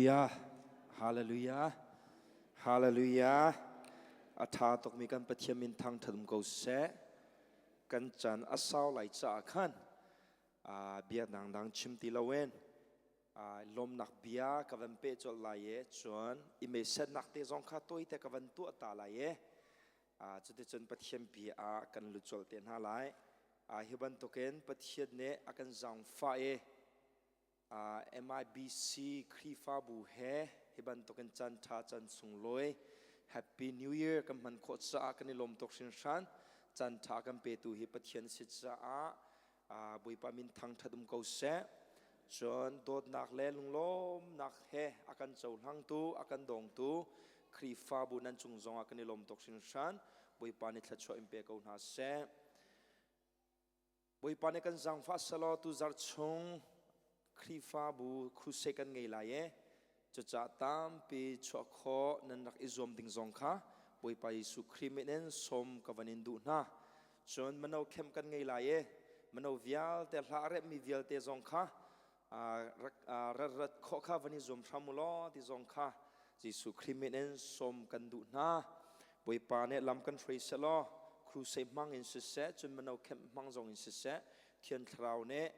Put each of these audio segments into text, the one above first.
Hallelujah. Hallelujah. Hallelujah. A ṭha tukmi kan Pathian min thangṭhat um ko seh. Kan chan a sau lai caah khan bia dangdang chim ti loin lawmnak bia ka van peh colh lai i cun i meisetnak te zong kha tawite ka van tuah ta lai i cuticun Pathian bia ah kan lut colh te hna lai. Hi bantukin Pathian nih a kan zaangfah i MIBC Khrihfabu he hi bantukin caan ṭha caan sunglawi Happy New Year kan hman khawh caah kan i lawm tuk hringhran. Caan ṭha kan petu hi Pathian si caah Bawipa min thangṭhat um ko seh. Cun dawtnak le lunglawmnak he a kan cohlangtu, a kan dawngtu Khrihfabu nan cung zongah kan i lawm tuk hringhran. Bawipa nih thluachuah in pe ko hna seh. Bawipa nih kan zaangfah selaw tuzarh chung Khrihfabu crusade kan ngei lai e. Cucaah tampi chuah khawh nan rak i zuam ding zong kha Bawipa Jesuh Khrih min in sawm ka van in duh hna. Cun mino camp kan ngei lai e. Mino vialte hla a remmi vialte zong kha rat rat khawh kha van i zuam hram u law ti zong kha Jesuh Khrih min in sawm kan duh hna. Bawipa nih lam kan hruai selaw crusade hmang in siseh cun mino camp hmang zong in siseh Thiang Thlarau nih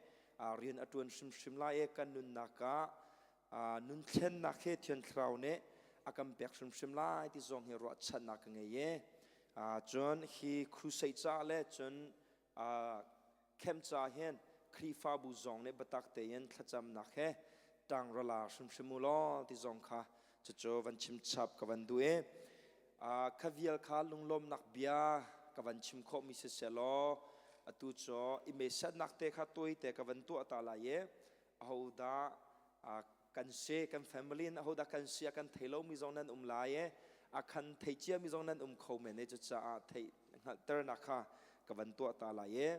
rian a ṭuan hrimhrim lai i kan nunnak ah nun thlennak he Thiang Thlarau nih a kan pek hrimhrim lai ti zong hi ruahchannak ka ngei i cun hi crusade caah le cun camp ca hin Khrihfabu zong nih biatak tein thlacamnak he ṭangrala hrimhrim u law ti zong kha cucu van chim chap ka van duh i kha vial kha lunglawmnak bia ka van chim khawhmi siseh law atu cu i meisatnak te kha tawite ka van tuah ta lai i ahodah kan si kan family in ahodah kan si a kan thei lomi zong nan um lai i a kan thei ciami zong nan um kho men i cucaah theih hngalhternak kha ka van tuah ta lai i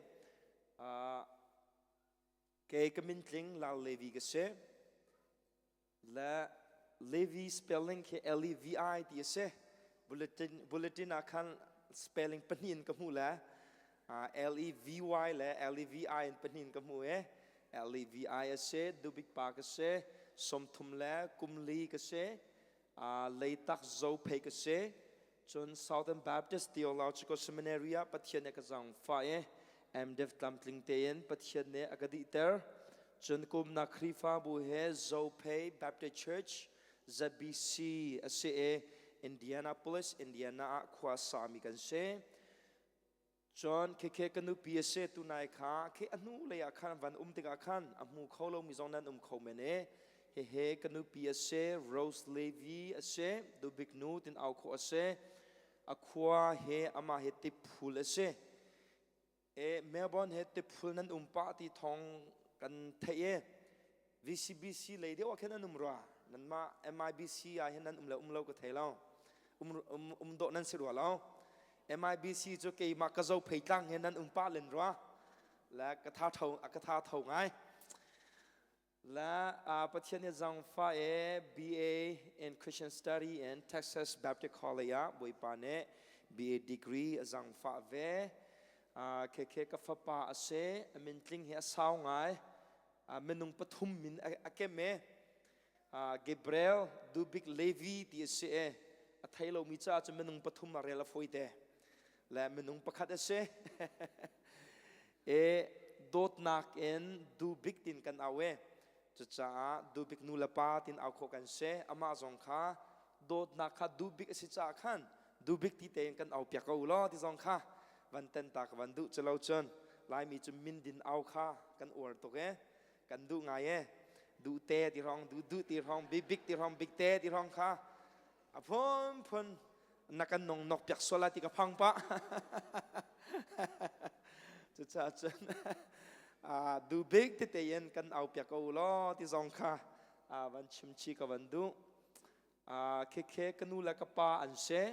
kei ka min tling Lal Levi ka si le Levi spelling khi L E V I ti a si bulletin ah khan spelling pahnih in ka hmuh le L E V Y le L E V I in pahnih in ka hmuh i L E V I a si Dubik pa ka si 30 le kum li ka si Leitak Zophei ka si cun Southern Baptist Theological Seminary ah Pathian nih a ka zaangfah i MDiv tlamtling tein Pathian nih a ka dihter cun kumnak Khrihfabu he Zophei Baptist Church ZBC a si i Indianapolis, Indiana ah khua sami kan si. Cun khekhe ka nupi a si tunai kha khi a hnu lei ah khan van um tikah khan a hmu kho lomi zong nan um kho men e. Hehe ka nupi a si Rose Levy a si Dubik nu tin au khawh a si. A khua he amah he tiphul a si. E Melbourne he tiphul nan um pah ti thawng kan theih e. VCBC lei deuh ah khin an um rua. Nanmah MIBC ah hin nan um le um lo ka thei lo. Um um um dawh nan si rua lo. MIBC cu keimah ka zo phei tlang he nan um pah len rua. Le ka tha tho ka tha tho ngai. Le Pathian nih zangfa e BA in Christian Study in Texas Baptist College ah Bawipa nih BA degree a zangfah ve. Khekhe ka fapa a si. A min tling hi a sau ngai. Minung pathum min a kem e. Gabriel Dubik Levi ti a si e. A thei lomi caah cun minung pathum a rel a fawi te. Le minung pakhat a si. E dawtnak in Dubik tin kan au e. Cucaah Dubik nu le pa tin au khawh kan si. Amah zong kha dawtnak kha Dubik a si caah khan Dubik ti tein kan au piak ko law ti zong kha van ten ta ka van duh cu cun Laimi cu min din au kha kan uar tuk e kan duh ngai e duh te ti hrawng duh duh ti hrawng bik ti hrawng bik te ti hrawng kha a phun phun na kan nong nok piak sual ti ka phang pa cucaah cun duh bik te tein kan au piak ko law ti zong kha van chim chi ka van duh khekhe ka nu le ka pa an si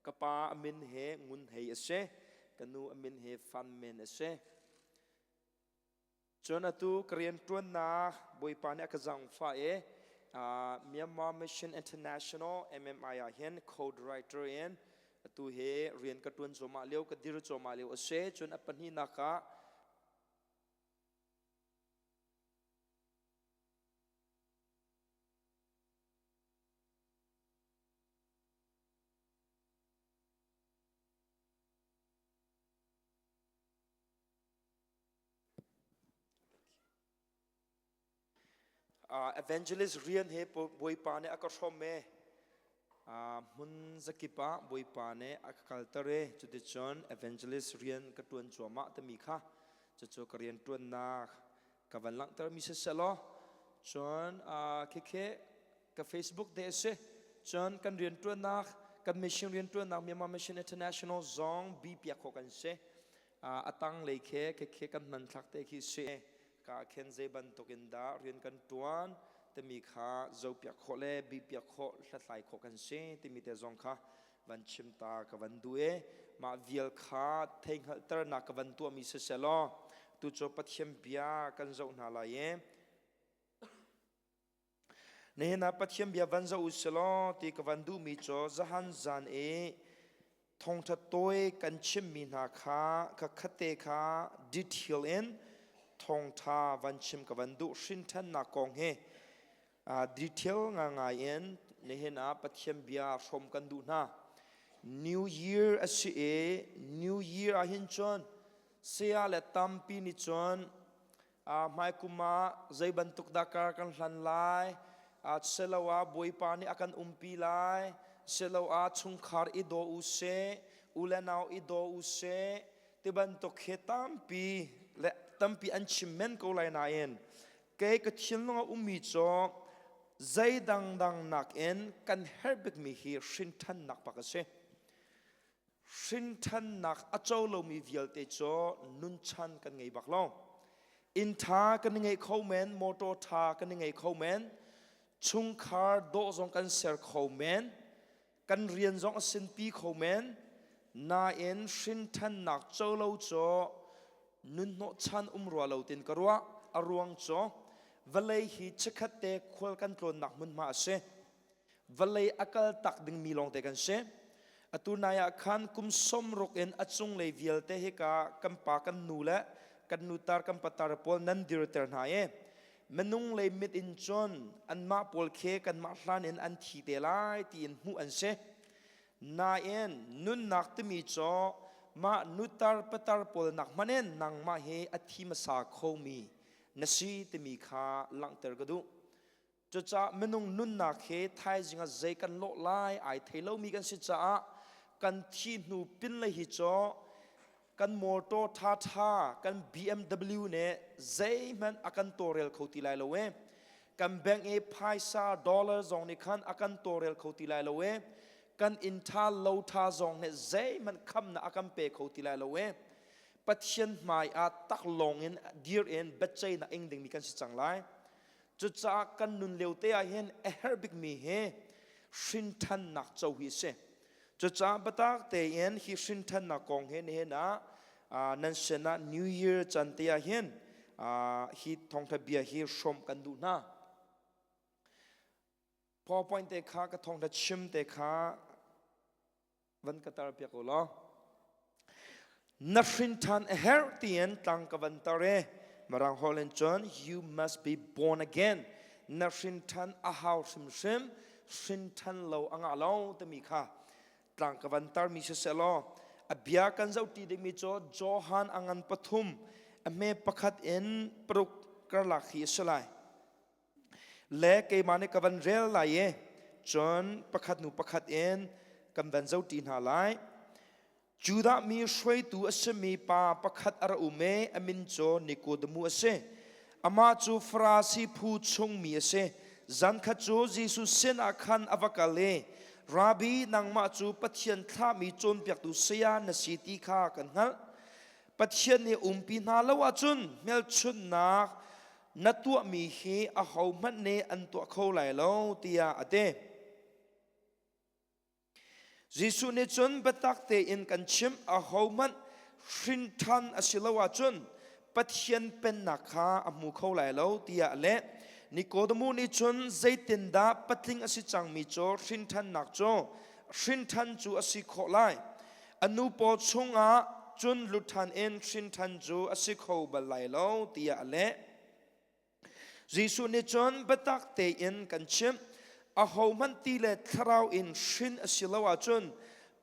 Ka pa a min he Ngun Hei a si. Ka nu a min he Fan Men a si. Cun atu ka rianṭuannak Bawipa nih a ka zaangfah i Myanmar Mission International MMI ah hin co-director in atu hi rian ka ṭuan cuahmah lio, ka dir cuahmah lio a si. Cun a pahnihnak ah Evangelist rian he Bawipa nih a ka hrawm e. Hmun zakip ah Bawipa nih a ka kalter i cuticun evangelist rian ka ṭuan cuahmah timi kha cucu ka rian ṭuannak ka van langhtermi siseh law cun khikhi ka Facebook te a si. Cun kan rian ṭuannak kan mission rian ṭuannak Myanmar Mission International zong bi piak khawh kan si. A tanglei khi khikhi kan hmanthlak te khi si. Ka khen zei bantuk in dah rian kan ṭuan timi kha zohpiak khawh le bihpiak khawh hlathlai khawh kan si timi te zong kha van chim ta ka van duh i mah vial kha theihngalhternak ka van tuahmi siseh law tu cu Pathian bia kan zoh hna lai i Nihin ah Pathian bia van zoh u silaw ti ka van duhmi cu zahan zan i thawngṭha tawi kan chimmi hna kha ka khatte kha detail in thawngṭha van chim ka van duh. Hrinṭhannak kong hi detail ngangai in nihin ah Pathian bia hrawm kan duh hna. New Year a si i New Year ah hin cun saya le tampi nih cun Hmaikum ah zei bantuk dah kar kan hlan lai, siloah Bawipa nih a kan umpi lai, siloah chungkhar i daw u sih, u le nau i daw u sih, ti bantuk hi tampi le tampi an chim men ko lai nain kei ka thinlung a ummi cu zei dangdang nakin kan herh bikmi hi hrinṭhannak bak a si. Hrinṭhannak a co lomi vialte cu nunchan kan ngei bak lo. Inn ṭha kan i ngei kho men, motor ṭha kan i ngei kho men, chungkhar dawh zong kan ser kho men, kan rian zong a sinpi kho men, nain hrinṭhannak co lo cu nun hnawhchan um rua lo tin ka ruah. A ruang cu vawlei hi chikkhat te khual kan tlawnnak hmunhma a si. Vawlei a kal tak dingmi lawngte kan si. Atu nai ah khan kum 60 in a cunglei vialte hika kan pa kan nu le kan nutar kan patar pawl nan dirter hna i minung lei mit in cun anmah pawl khi kanmah hlan in an thi te lai tiin hmuh an si. Nain nunnak timi cu mah nutar patar pawl nak hmanh in nangmah hi a thi hmasa khomi na si timi kha langhter ka duh. Cucaah minung nunnak hi thaizing ah zei kan lawh lai ai thei lomi kan si caah kan thi hnu pin lei hi cu kan motor ṭhaṭha kan BMW nih zeihmanh a kan tawlrel kho ti lai lo e. Kan bank i phaisa dollar zong nih khan a kan tawlrel kho ti lai lo e. Kan inn ṭha lo ṭha zong nih zeihmanh khamnak a kan pe kho ti lai lo e. Pathian hmai ah taklawng in dir in biaceihnak ing dingmi kan si cang lai. Cucaah kan nun lio te ah hin a herh bikmi hi hrinṭhannak co hi a si. Cucaah biatak tein hi hrinṭhannak kong hi nihin ah nan sinah New Year can te ah hin hi thawngṭha bia hi hrawmh kan duh hna. PowerPoint te kha ka thawngṭha chim te kha van ka tar piak u law na hrin ṭhan a herh tiin tlang ka van tar e Mirang holh in cun you must be born again na hrin ṭhan a hau hrimhrim hrin ṭhan lo a ngah lo timi kha tlang ka van tar mi siseh law a bia kan zoh ṭi dingmi cu Johan a ngan pathum a hme pakhat in paruk karlak hi a si lai Le keimah nih ka van rel lai i cun pakhat hnu pakhat in kan van zohṭi hna lai. Judah mi hruaitu a simi pa pakhat a ra um i a min cu Nikodemu a si. Amah cu Farasi phu chungmi a si. Zankhat cu Jesuh sinah khan a va kal i, Rabbi, nangmah cu Pathian thlahmi cawnpiaktu saya na si ti kha kan hngalh. Pathian nih umpi hna lo ahcun hmelchunhnak na tuahmi hi ahohmanh nih an tuah kho lai lo tiah a ti. Jesuh nih cun biatak tein kan chimh ahohmanh hrinṭhan a si lo ahcun Pathian pennak kha a hmu kho lai lo tiah a leh. Nikodemu nih cun zeitindah patling a si cangmi cu hrinṭhannak cu hrinṭhan cu a si khawh lai? A nu paw chungah cun lut ṭhan in hrin ṭhan cu a si kho bal lai lo tiah a leh. Jesuh nih cun biatak tein kan chimh, ahohmanh ti le thlarau in hrin a si lo ahcun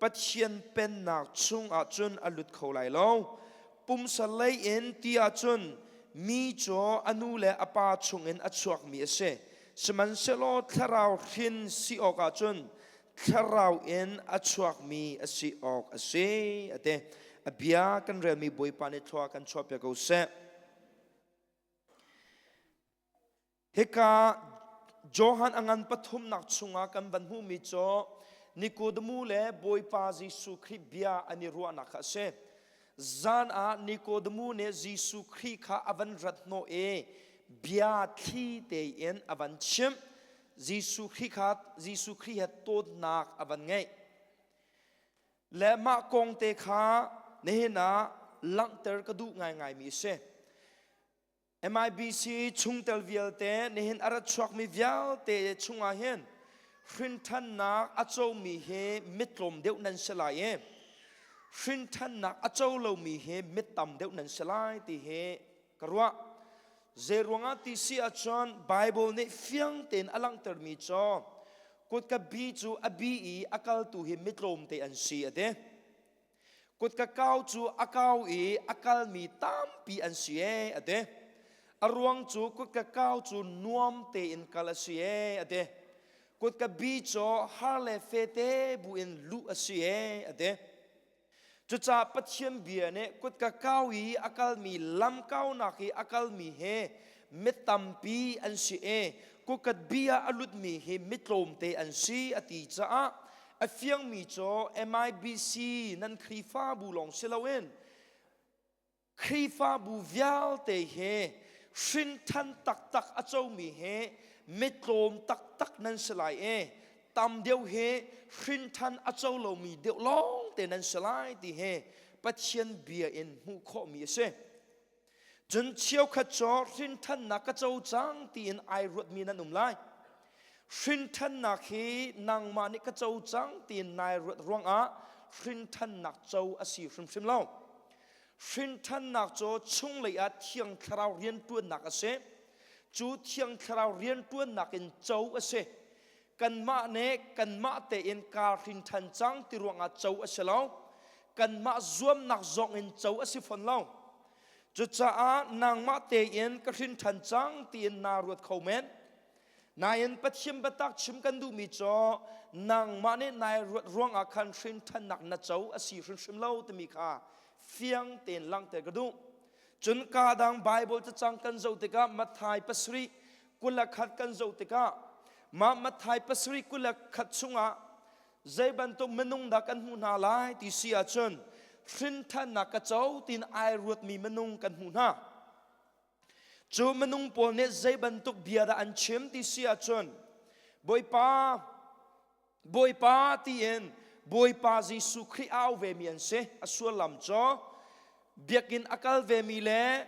Pathian pennak chungah cun a lut kho lai lo. Pumsa lei in ti ahcun mi cu a nu le a pa chungin a chuakmi a si. Sihmanhsehlaw thlarau hrin si awkah cun thlarau in a chuakmi a si awk a si a ti. A bia kan relmi Bawipa nih thlua kan chuahpiak ko seh. Hika Johan a ngan pathumnak chungah kan van hmuhmi cu Nikodemu le Bawipa Jesuh Khrih bia an i ruahnak kha a si. Zan ah Nikodemu nih Jesuh Khrih kha a van rat hnawh i bia thli tein a van chimh. Jesuh Khrih kha Jesuh Khrih he tawtnak a van ngeih. Le mah kong te kha nihin ah langhter ka duh ngaingaimi a si. MIBC chungtel vialte nihin a rat chuakmi vialte chungah hin hrinthannak a comi hi mittlawm deuh nan si lai i hrinthannak a co lomi hi mit tam deuh nan si lai ti hi ka ruah. Zei ruangah ti si ahcun Bible nih fiang tein a langhtermi cu kutka bi cu a bi i a kaltu hi mitlawm te an si a ti. Kutka kau cu a kau i a kalmi tampi an si ee a ti. A ruang cu kutka kau cu nuam tein kal a si ee a ti. Kutka bi cu har le fete bu in luh a si ee a ti. Cucaah Pathian bia nih kutka kau i a kalmi lam kaunak i a kalmi he mi tampi an si i kutka bi ah a lutmi hi mi tlawmte an si a ti caah A fiangmi cu MIBC nan Khrihfabu lawng si loin Khrihfabu vialte hi hrinthan taktak a comi hi mitlawm taktak nan si lai i tam deuh hi hrinthan a co lomi deuh lawng te nan si lai ti hi Pathian bia in hmuh khawhmi a si. Cun cheukhat cu hrinthannak ka co cang tiin ai ruatmi nan um lai. Hrinthannak hi nangmah nih ka co cang tiin nai ruat ruangah hrinthannak co a si hrimhrim lo. Hrinthannak cu chunglei ah Thiang Thlarau rianṭuannak a si. Cu Thiang Thlarau rianṭuannak in co a si. Kanmah nih kanmah tein kaa hrinthan cang ti ruangah co a si lo. Kanmah zuamnak zong in co a si fawn lo. Cucaah nangmah tein ka hrinthan cang tiin naa ruat kho men. Nain Pathian biatak chim kan duhmi cu nangmah nih nai ruat ruangah khan hrinthannak na co a si hrimhrim lo timi kha fiang tein langhter ka duh. Cun ka dang Bible cacang kan zoh tikah Matthai pasarih 21 kan zoh tikah mah Matthai pasarih 21 chungah zei bantuk minung dah kan hmuh hna lai ti si ahcun hrinthannak ka co tin ai ruatmi minung kan hmuh hna. Cu minung pawl nih zei bantuk bia dah an chim ti si ahcun Bawipa Bawipa tiin Bawipa Jesuh Khrih au vemi an si. A sullam cu biakinn a kal vemi le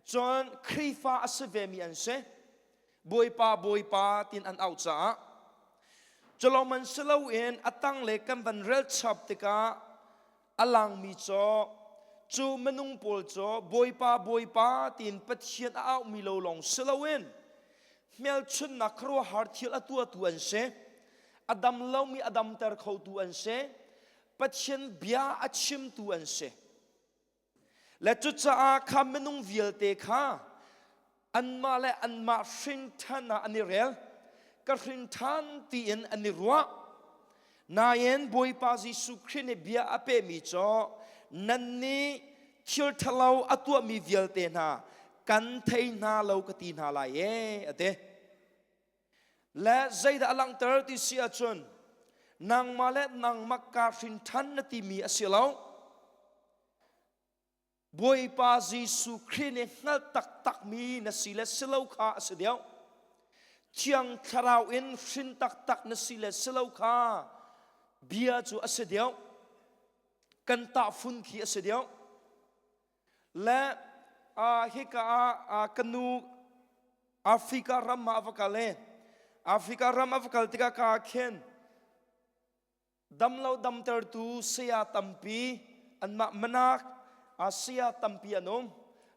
cun Khrihfa a si vemi an si. Bawipa Bawipa tiin an auh caah culoman si loin a tang le kan van rel chap tikah a langmi cu cu minung pawl cu Bawipa Bawipa tiin Pathian a auhmi lo lawng si loin hmelchunhnak khuaruahhar thil a tuahtu an si. A dam lomi a damter khotu an si. Pathian bia a chimtu an si. Le cucaah kha minung vialte kha anmah le anmah hrinṭhan ah an i rel. Ka hrinṭhan tiin an i ruah. Nain Bawipa Jesuh Khrih nih bia a pehmi cu nannih thil ṭhalo a tuahmi vialte hna kan thei hna lo ka ti hna lai ee a ti. Le zeidah a langhter ti si ahcun nangmah le nangmah kaa hrinṭhan na timi a si lo. Bawipa Jesuh Khrih nih hngalh taktakmi na si le si lo kha a si deuh. Thiang Thlarau in hrin taktak na si le si lo kha bia cu a si deuh. Kan tahfun khi a si deuh. Le hika ah ka nu Africa ram ah a va kal i Africa ram a va kal tikah ka khin Damlo damtertu saya tampi anmah manak saya tampi an um.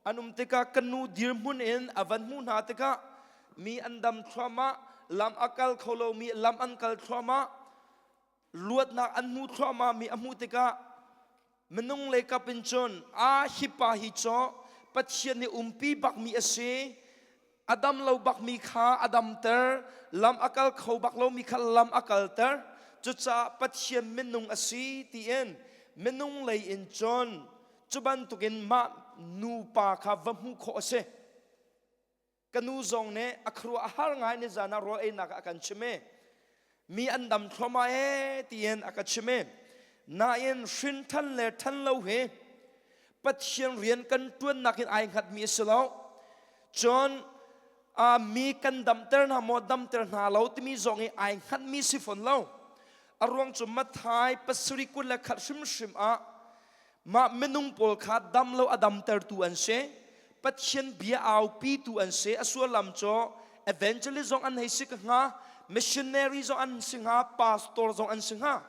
An um tikah kan nu dirhmun in a van hmuh hna tikah mi an dam thluahmah, lam a kal kho lomi lam an kal thluahmah, luatnak an hmu thluahmah mi a hmuh tikah minung lei kap in cun a hi pa hi cu Pathian nih umpi bakmi a si. A dam lo bakmi kha a damter, lam a kal kho bak lomi kha lam a kalter. Cucaah Pathian minung a si tiin minung lei in cun cu bantukin mah nupa kha va hmuh khawh a si. Ka nu zong nih a khuaruah a har ngai ni zan ah rawl einak ah a kan chim i mi an dam thluahmah ee tiin a ka chim i nain hrin than le than lo hi Pathian rian kan tuannak in ai hngatmi a si lo. Cun mi kan damter hna maw damter hna lo timi zong i ai hngatmi si fawn lo. A ruang cu Matthai 21 hrimhrim ah mah minung pawl kha dam lo a damtertu an si. Pathian bia aupitu an si. A sullam cu evangelist zong an hei si ka hnga, missionary zong an si hnga, pastor zong an si hnga.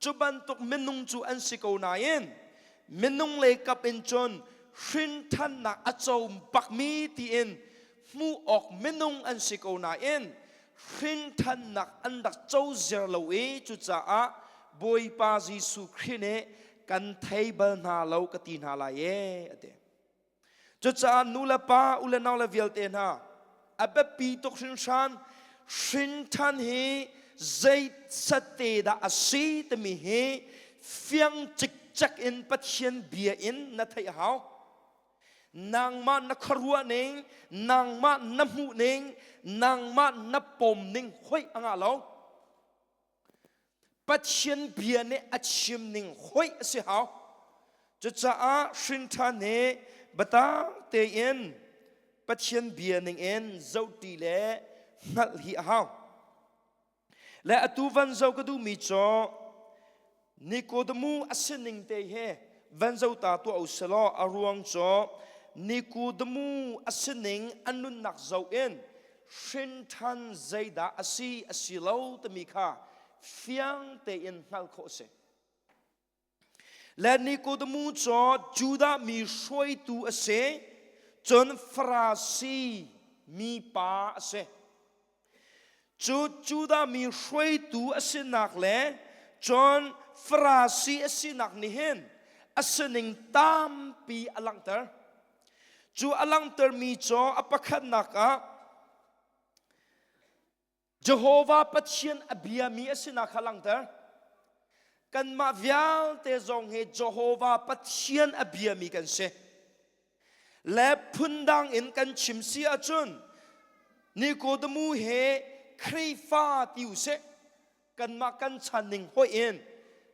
Cu bantuk minung cu an si ko nain minung lei kap in cun hrinthannak a co bakmi tiin hmuh awk minung an si ko nain hrinthannak an rak co ziar lo i cucaah Bawipa Jesuh Khrih nih kan thei bal hna lo ka ti hna lai e a ti. Cucaah nu le pa, u le nau le vialte hna, a biapi tuk hringhran hrinthan hi zei sate dah a si timi hi fiang cikcek in Pathian bia in na theih a hau. Nangmah na khuaruah ning, nangmah na hmuh ning, nangmah na pom ning hoih a ngah lo. Pathian bia nih a chim ning hoih a si hau. Cucaah hrinṭhan hi biatak tein Pathian bia ning in zohṭi le hngalh hi a hau. Le atu van zoh ka duhmi cu Nikodemu a sining te hi van zoh ta tuah u selaw a ruang cu Nikodemu a sining a nunnak zoh in hrinṭhan zeidah a si a si lo timi kha fiang tein hngalh khawh a si. Le Nikodemu cu Judah mi hruaitu a si, cun Farasi mi pa a si. Cu Judah mi hruaitu a sinak le cun Farasi a sinak nih hin a sining tampi a langhter. Cu a langhtermi cu a pakhatnak ah Jehovah Pathian a biami a sinak kha langhter. Kanmah vialte zong hi Jehovah Pathian a biami kan si. Le phundang in kan chim si ahcun Nikodemu he Khrihfa ti u sih. Kanmah kan chan ning hoih in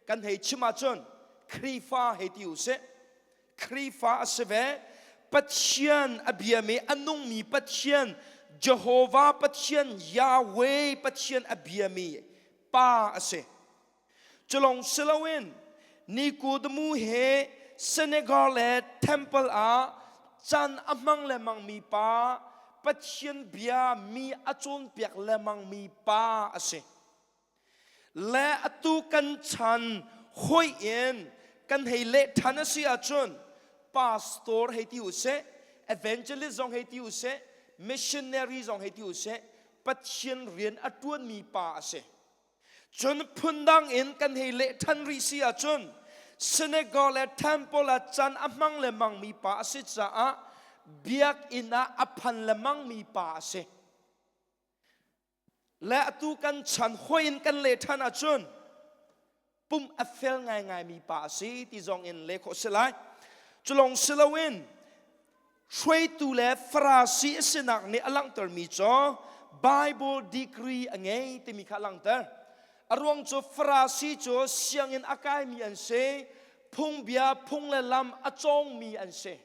kan hei chim ahcun Khrihfa hei ti u sih. Khrihfa a si ve. Pathian a biami a nungmi Pathian Jehovah Pathian Yahweh Pathian a biami pa a si. Culong si loin Nikodemu he Senegal le temple ah can a hmang lengmangmi pa Pathian bia mi a cawnpiak lengmangmi pa a si. Le atu kan chan hoih in kan hei leh ṭhan a si ahcun pastor hei ti u sih, evangelist zong hei ti u sih, missionary zong hei ti u sih, Pathian rian a ṭuanmi pa a si. Cun phundang in kan hei leh ṭhan rih si ahcun synagogue le temple ah can a hmang lengmangmi pa a si caah biakinn ah a phan lengmangmi pa a si. Le atu kan chan hoi in kan leh ṭhan ahcun pum a fel ngaingaimi pa a si ti zong in leh khawh a si lai. Culong si loin hruaitu le Farasi a sinak nih a langhtermi cu Bible degree a ngei timi kha a langhter. A ruang cu Farasi cu sianginn a kaimi an si, phungbia, phung le lam a cawngmi an si.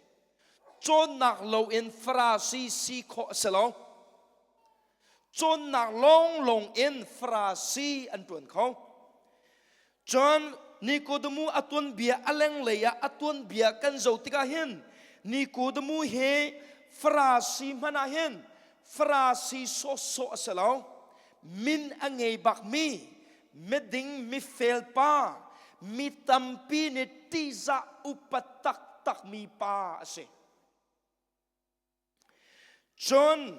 Cawnnak loin Farasi si khawh a si lo. Cawnnak lawnglawng in Farasi an ṭuan kho. Cun Nikodemu a tuanbia a lenglei ah a tuanbia kan zoh tikah hin Nikodemu hi Farasi hmanh ah hin Farasi sawhsawh a si lo. Min a ngei bakmi miding mifel pa mi tampi nih ṭihzah upat taktakmi pa a si. Cun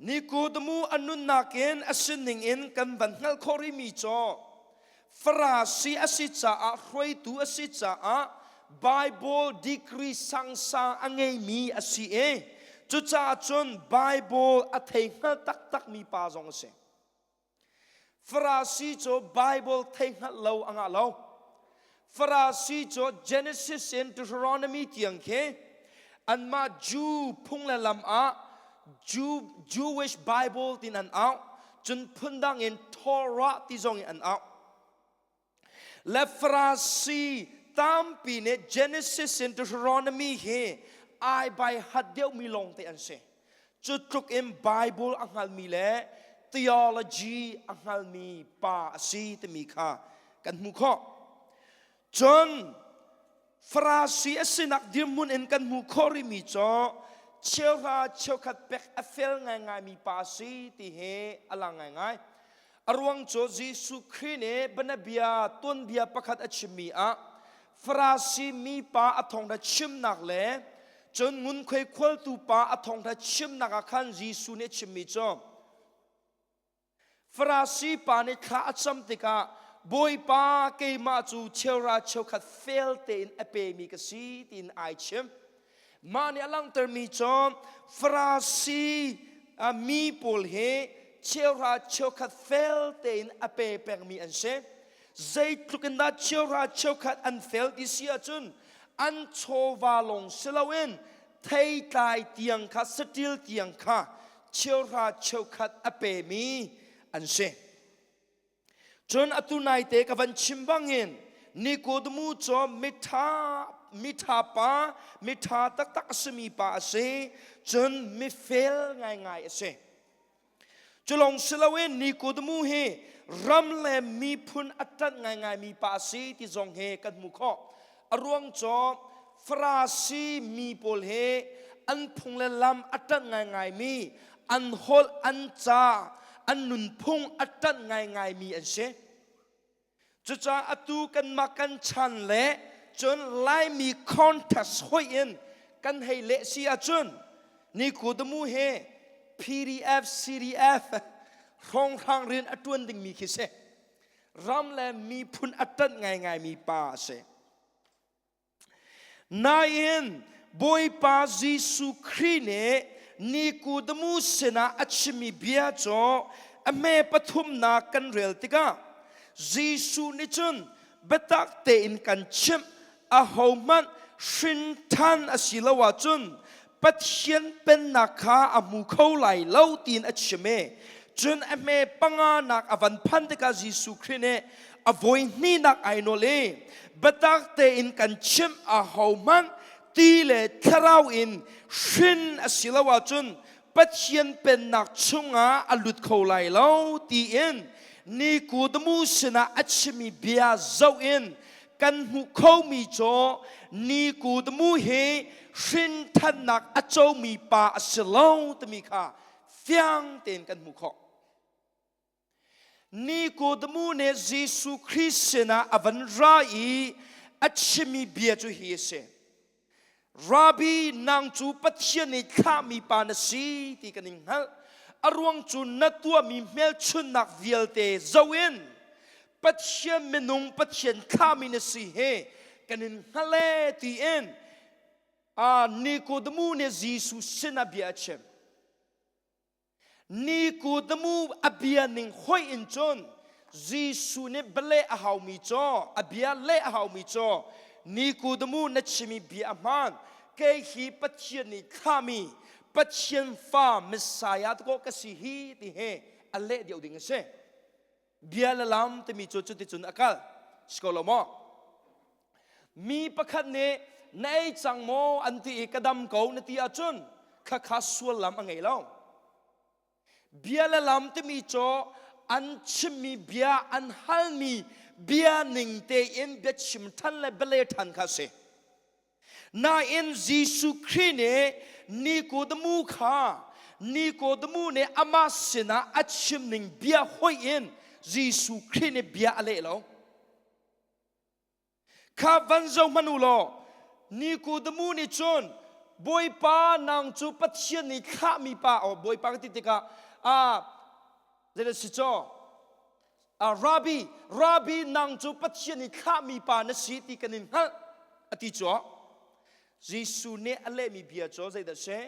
Nikodemu a nunnak in a sining in kan van hngalh khawh rihmi cu Farasi a si caah hruaitu a si caah Bible degree sangsang a ngeimi a si i cucaah cun Bible a thei hngal taktakmi pa zong a si. Farasi cu Bible thei hngalh lo a ngah lo. Farasi cu Genesis in Deuteronomy tiang khi anmah Jew phung le lam ah Jew, Jewish Bible tin an auh. Cun phundang in Torah ti zong in an auh. Le Farasi tampi nih Genesis in Deuteronomy hi ai bai hat deuhmi lawng te an si. Cu tluk in Bible a hngalmi le theology a hngalmi pa a si timi kha kan hmuh khawh. Cun Farasi a sinak dirhmun in kan hmuh khawh rihmi cu cheuhra cheukhat pek a fel ngaingaimi pa a si ti hi a lang ngaingai. A ruang cu Jesuh Khrih nih bianabia tuanbia pakhat a chimmi ah Farasi mi pa a thawngṭha chimnak le cun ngunkhuai khualtu pa a thawngṭha chimnak ah khan Jesuh nih a chimmi cu Farasi pa nih thla a cam tikah Bawipa keimah cu cheuhra cheukhat fel tein a pemi ka si tiin ai chim. Mah nih a langhtermi cu Farasi mi pawl hi cheuhra cheukhat fel tein a pe pengmi an si. Zeitluk in dah cheuhra cheukhat an fel ti si ahcun an chawva lawng si loin theitlai tiang kha saṭil tiang kha cheuhra cheukhat a pemi an si. Cun atu naite ka van chim bangin Nikodemu cu miṭha miṭha pa miṭha taktak a simi pa a si cun mifel ngaingai a si. Culong si loin Nikodemu hi ram le miphun a ṭanh ngaingaimi pa a si ti zong hi kan hmuh khawh. A ruang cu Farasi mi pawl hi an phung le lam a ṭanh ngaingaimi, an holh, an ca, an nunphung a ṭanh ngaingaimi an si. Cucaah atu kanmah kan chan le cun Laimi context hoih in kan hei leh si ahcun Nikodemu he PDF, CDF hrawnghrang rian a ṭuan dingmi khi si. Ram le miphun a ṭanh ngaingaimi pa a si. Nain Bawipa Jesuh Khrih nih Nikodemu sinah a chimmi bia cu a hme pathumnak kan rel tikah Jesuh nih cun biatak tein kan chimh ahohmanh hrin ṭhan a si lo ahcun Pathian pennak kha a hmu kho lai lo tiin a chim i cun a hme panganak a van phan tikah Jesuh Khrih nih a voi hnihnak ai nawl i biatak tein kan chimh ahohmanh ti le thlarau in hrin a si lo ahcun Pathian pennak chungah a lut kho lai lo tiin Nikodemu sinah a chimmi bia zoh in kan hmuh khomi cu Nikodemu hi hrinthannak a comi pa a si lo timi kha fiang tein kan hmuh khawh. Nikodemu nih Jesuh Khrih sinah a van ra i a chimmi bia cu hi a si. Rabbi, nang cu Pathian nih thlahmi pa na si ti kan in hngalh. A ruang cu na tuahmi hmelchunhnak vialte zoh in Pathian minung Pathian thlahmi na si hi kan in hngalh e tiin Nikodemu nih Jesuh sinah bia a chim. Nikodemu a bia ning hoih in cun Jesuh nih bia a haumi cu a bia leh a haumi cu Nikodemu na chimi bia a hmaan kei hi Pathian nih thlahmi Pathian fa Messiah ko ka si hi ti he a leh deuh ding a si. Bia le lam timi cu cuticun a kal. Si ko lo maw? Mi pakhat nih na ei cang maw an ti i ka dam ko na ti ahcun khakha suallam a ngei lo. Bia le lam timi cu an chimmi bia an halmi bia ning tein biachim ṭhan le biale ṭhan kha a si. Nain Jesuh Khrih nih Nikodemu kha Nikodemu nih amah sinah a chimning bia hoih in Jesuh Khrih nih bia a leh lo. Kha van zoh hmanh u law Nikodemu nih cun Bawipa nang cu Pathian nih thlahmi pa oh Bawipa ka ti tikah ah zeidah si caw Rabbi Rabbi nang cu Pathian nih thlahmi pa na si ti kan in hngalh. A ti cu Jesuh nih a lehmi bia cu zeidah si?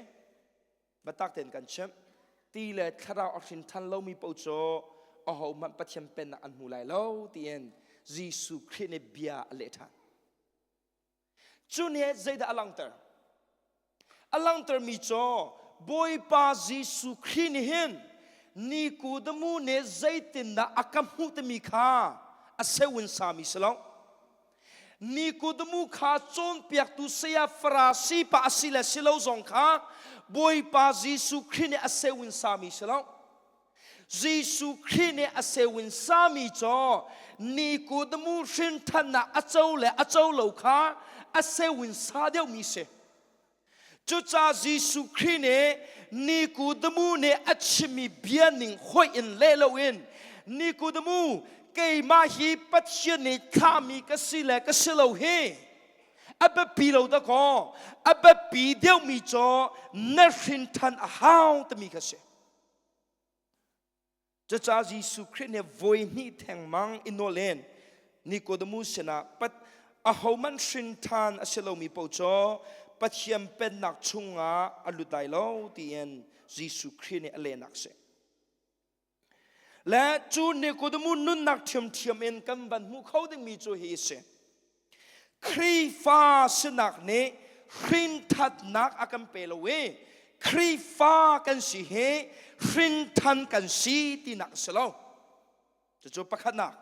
Biatak tein kan chimh. Ti le thlarau a hrin ṭhan lomi paoh cu ahohmanh Pathian pennak an hmu lai lo tiin Jesuh Khrih nih bia a leh ṭhan. Cu nih zeidah a langhter? A langhtermi cu Bawipa Jesuh Khrih nih hin Nikodemu nih zeitindah a ka hmuh timi kha a seu in sami si lo. Nikodemu kha cawnpiaktu saya Farasi pa a si le si lo zong kha Bawipa Jesuh Khrih nih a seu in sami si lo. Jesuh Khrih nih a seu in sami cu Nikodemu hrinthannak a co le a co lo kha a seu in sa deuhmi si. Cucaah Jesuh Khrih nih Nikodemu nih a chimmi bia ning hoih in leh loin Nikodemu keimah hi Pathian nih thlahmi ka si le ka si lo hi a biapi lo dakaw a biapi deuhmi cu na hrinthan a hau timi kha si. Cucaah Jesuh Khrih nih voi hnih thengmang i nawl in Nicodemus sinah pat ahohmanh hrin ṭhan a si lomi paoh cu Pathian pennak chungah a lut lai lo tiin Jesuh Khrih nih a lehnak a si. Le cu Nicodemus nunnak ṭhiamṭhiam in kan van hmuh kho dingmi cu hi a si. Khrihfa sinak nih hrinthatnak a kan pe lo i Khrihfa kan si hi hrinthan kan si tinak a si lo. Cucu pakhatnak.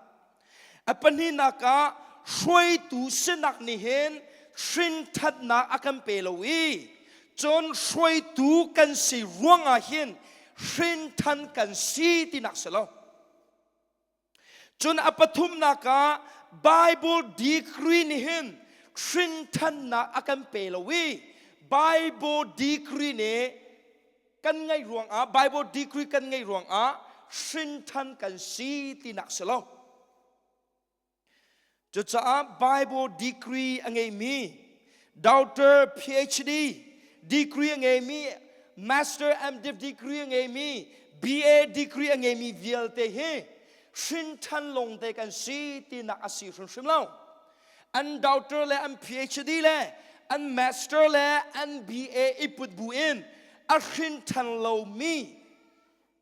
A pahnihnak ah hruaitu sinak nih hin hrinthatnak a kan pe lo i cun hruaitu kan si ruangah hin hrinthan kan si tinak si lo. Cun a pathumnak ah Bible degree nih hin hrinthannak a kan pe lo i Bible degree nih kan ngeih ruangah Bible degree kan ngeih ruangah hrinthan kan si tinak si lo. Cucaah Bible degree a ngeimi Doctor PhD degree a ngeimi Master MDiv degree a ngeimi BA degree a ngeimi vialte hi hrinṭhan lawngte kan si tinak a si hrimhrim lo. An doctor le an PhD le an master le an BA i put bu in a hrinṭhan lomi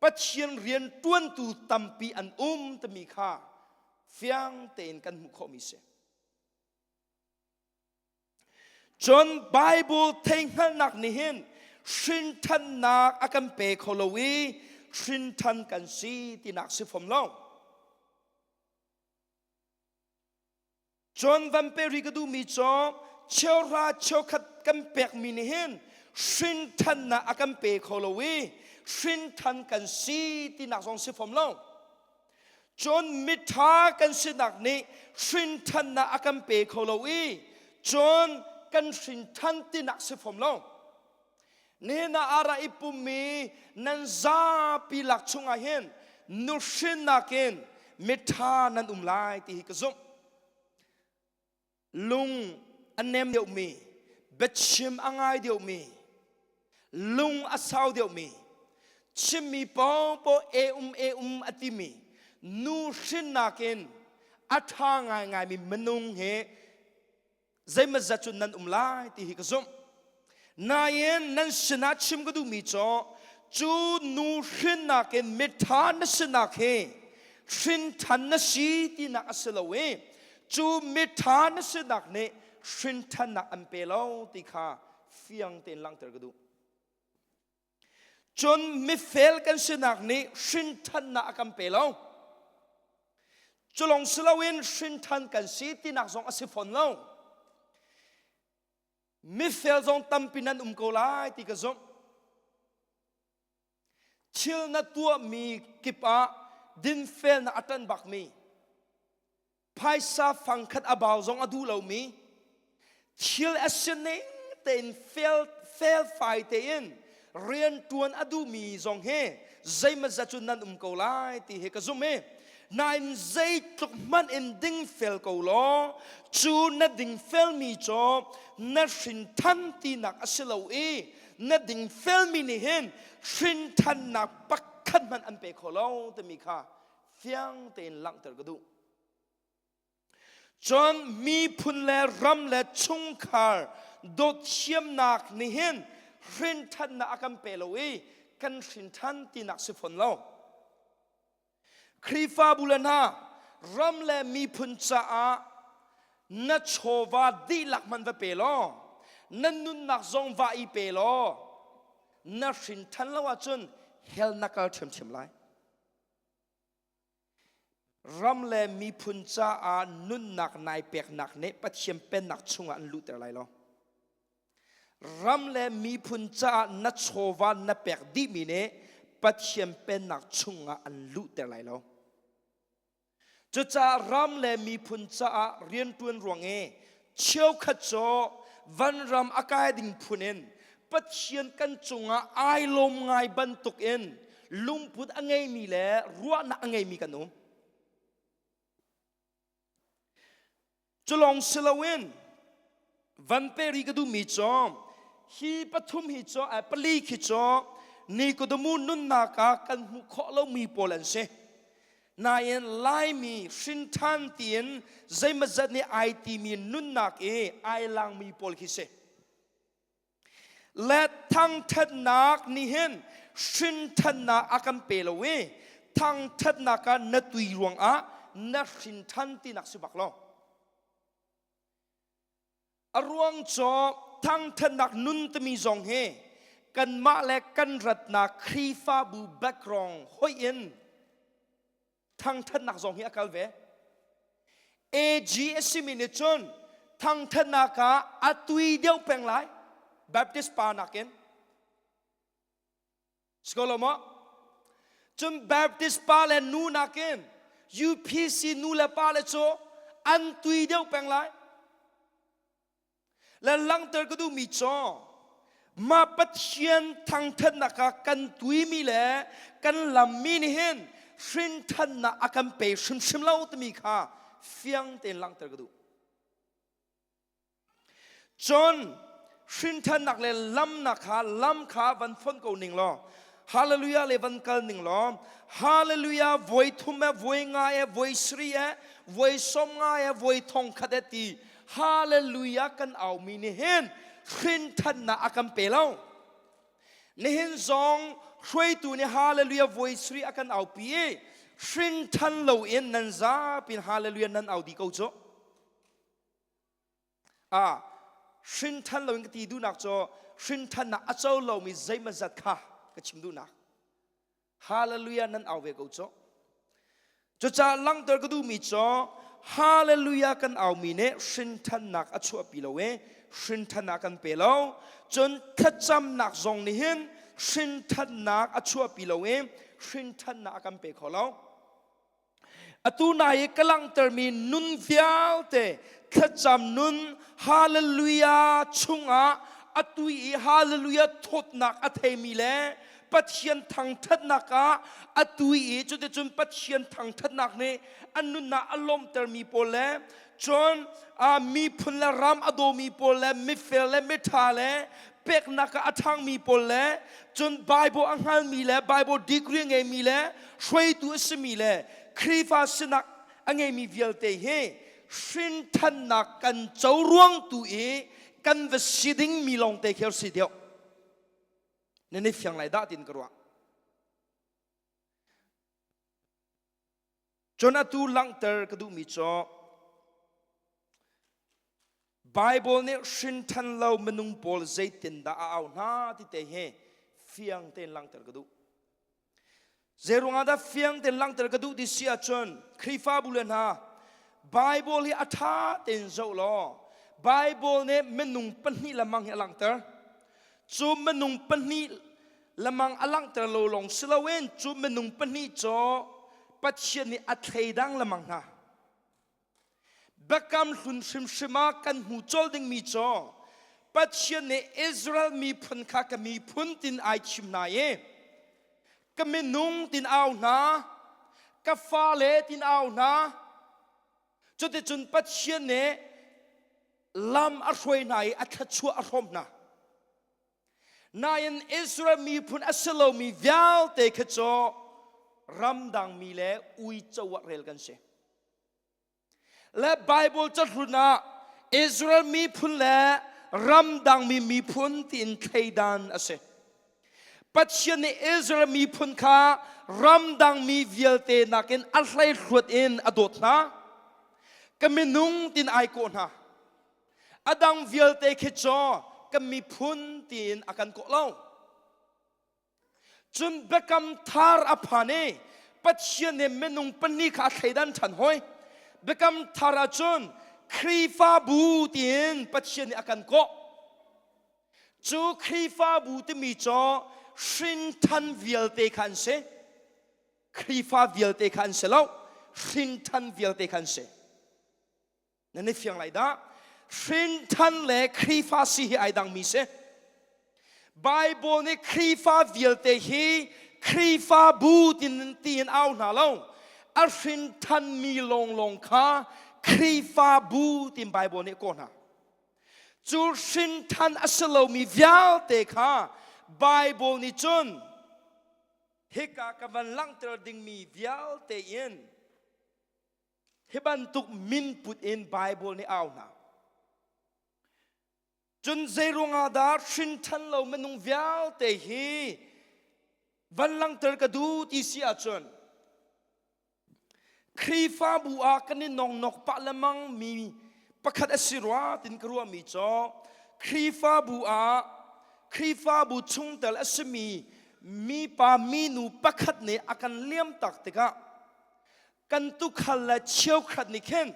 Pathian rian ṭuantu tampi an um timi kha fiang tein kan hmuh khawhmi si. Cun Bible theihngalhnak nih hin hrinthannak a kan pe kho lo i hrinthan kan si tinak si fom lo. Cun van pe ri ka duhmi cu cheuhra cheukhat kan pekmi nih hin hrinthannak a kan pe kho lo i hrinthan kan si tinak zong si fom lo. Cun miṭha kan sinak nih hrinthannak a kan pe kho lo i cun kan hrinthan tinak si fom lo. Nihin ah ara i pummi nan zapi lak chungah hin nuhrinnak in miṭha nan um lai ti hi ka zumh. Lung a nem deuhmi, biachim a ngai deuhmi, lung a sau deuhmi, chimmi pawngpaw e um e um a timi nu hrinnak in a ṭha ngaingaimi minung hi zeimawzat cu nan um lai ti hi ka zumh. Nain nan sinah chim ka duhmi cu cu nu hrinnak in miṭha na sinak hi hrinṭhan na si tinak a si lo i cu miṭha na sinak nih hrinṭhannak an pe lo ti kha fiang tein langhter ka duh. Cun mifel kan sinak nih hrinthannak a kan pe lo. Culong si loin hrinthan kan si tinak zong a si fawn lo. Mifel zong tampi nan um ko lai ti ka zumh. Thil na tuahmi kip ah dinfelnak a ṭan bakmi, phaisa fangkhat a bau zong a duh lomi thil a sining tein fel felfai tein rianṭuan a duhmi zong hi zeimawzat cu nan um ko lai ti hi ka zumh i nain zeitluk hmanh in dingfel ko law cu na dingfelmi cu na hrinthan tinak a si lo i na dingfelmi nih hin hrinthannak pakhat hmanh an pe kho lo timi kha fiang tein langhter ka duh. Cun miphun le ram le chungkhar dawt thiamnak nih hin hrinthannak a kan pe lo i kan hrinthan tinak si fawn lo. Khrihfabu le hna ram le miphun caah na chawva dihlak hmanh va pe law na nunnak zong va i pe law na hrinthan lo ahcun hell na kal ṭhiamṭhiam lai. Ram le miphun caah nunnak nai peknak nih Pathian pennak chungah an luhter lai lo. Ram le miphun caah na chawva na pek dihmi nih Pathian pennak chungah an luhter lai lo. Cucaah ram le miphun caah rianṭuan ruang i cheukhat cu vanram a kai ding phun in Pathian kan cungah ai lawm ngai bantukin lungput a ngeimi le ruahnak a ngeimi kan um. Culong si loin van pe ri ka duhmi cu hi pathum hi cu pali khi cu Nikodemu nunnak ah kan hmuh khawh lomi pawl an si. Nain Laimi hrinṭhan tiin zeimazat nih ai timi nunnak i ai langmi pawl khi si. Le thangṭhatnak nih hin hrinṭhannak a kan pe lo i thangṭhatnak ah na tui ruangah na hrinṭhan tinak si bak lo. A ruang cu thangṭhatnak nun timi zong hi kanmah le kan ratnak Khrihfabu background hoih in thangṭhatnak zong hi a kal ve. AG a simi nih cun thangṭhatnak ah a tui deuh peng lai Baptist pa nakin. Sikolo maw? Cun Baptist pa le nu nakin UPC nu le pa le cu an tui deuh peng lai. Le langhter ka duhmi cu mah Pathian thangthatnak ah kan tuimi le kan lammi nih hin hrinthannak a kan pe hrimhrim lo timi kha fiang tein langhter ka duh. Cun hrinthannak le lamnak kha lam kha van fonh ko ning law Hallelujah le van kal ning law Hallelujah voi thum e voi nga e voi sri e voi som nga e voi thong khat e ti Hallelujah kan aumi nih hin hrinthannak a kan pe lo. Nihin zong hruaitu nih Hallelujah voi sri a kan aupi i hrinthan lo in nan zapin Hallelujah nan au di ko cu. Ah, hrinthan lo in ka ti duhnak cu hrinthannak a co lomi zeimazat kha ka chim duhnak. Hallelujah nan au ve ko cu. Cucaah langhter ka duhmi cu Hallelujah kan aumi nih hrinthannak a chuahpi lo i hrinthannak kan pe lo. Cun thlacamnak zong nih hin hrinthannak a chuahpi lo i hrinthannak a kan pe kho lo. Atu nai i ka langhtermi nun vialte thlacam nun hallelujah chungah atu i hallelujah thawtnak a theimi le Pathian thangṭhatnak ah atu i cuticun Pathian thangṭhatnak nih an nunnak a lawmhtermi pawl le cun miphun le ram a dawmi pawl le mifel le miṭha le peknak ah a ṭhangmi pawl le cun Bible a hngalmi le Bible degree a ngeimi le hruaitu a simi le Khrihfa sinak a ngeimi vialte hi hrinthannak kan co ruang tu i kan va si dingmi lawngte khi si deuh. Nan i fiang lai dah tin ka ruah. Cun atu langhter ka duhmi cu Bible nih hrinthan lo minung pawl zeitindah a au hna ti te hi fiang tein langhter ka duh. Zeiruangah dah fiang tein langhter ka duh ti si ahcun Khrihfabu le hna Bible hi a ṭha tein zoh law Bible nih minung pahnih lamang hi a langhter. Cu minung pahnih lamang a langhter lo lawng si loin cu minung pahnih cu Pathian nih a thleidang lamang hna. Biakam hlun hrimhrim ah kan hmu colh dingmi cu Pathian nih Israel miphun kha ka miphun tin ai thim hna i ka minung tin au hna ka fale tin au hna cuticun Pathian nih lam a hruai hna i a thluachuah a hrawm hna Nain Israel miphun a si lomi vialte kha cu ramdang mi le uico ah rel kan si. Le Bible cahlun ah Israel miphun le ramdangmi miphun tiin thleidan a si. Pathian nih Israel miphun kha ramdangmi vialte nakin a hleihluat in a dawt hna. Ka minung tin ai kawh hna. A dang vialte khi cu ka miphun tiin a kan kawh lo. Cun biakam thar a phan i Pathian nih minung pahnih kha a thleidan ṭhan hoi. Biakam thar ahcun Khrihfabu tiin Pathian nih a kan kawh. Cu Khrihfabu timi cu hrinṭhan vialte kha an si. Khrihfa vialte kha an si lo. Hrinṭhan vialte kha an si. Nan i fiang lai dah? Hrinṭhan le Khrihfa si hi ai dangmi si. Bible nih Khrihfa vialte hi Khrihfabu tin tiin au hna lo. A hrinṭhanmi lawnglawng kha Khrihfabu tin Bible nih kawh hna. Cu hrinṭhan a si lomi vialte kha Bible nih cun hika ka van langhter dingmi vialte in hi bantuk min put in Bible nih au hna. Cun zeiruangah dah hrinṭhan lo minung vialte hi van langhter ka duh ti si ahcun Khrihfabu ah kan i nongnok pah lemang mi pakhat a si rua tin ka ruahmi cu Khrihfabu ah Khrihfabu chungtel a simi mipa minu pakhat nih a kan liam tak tikah kan tukhal le cheukhat nih khin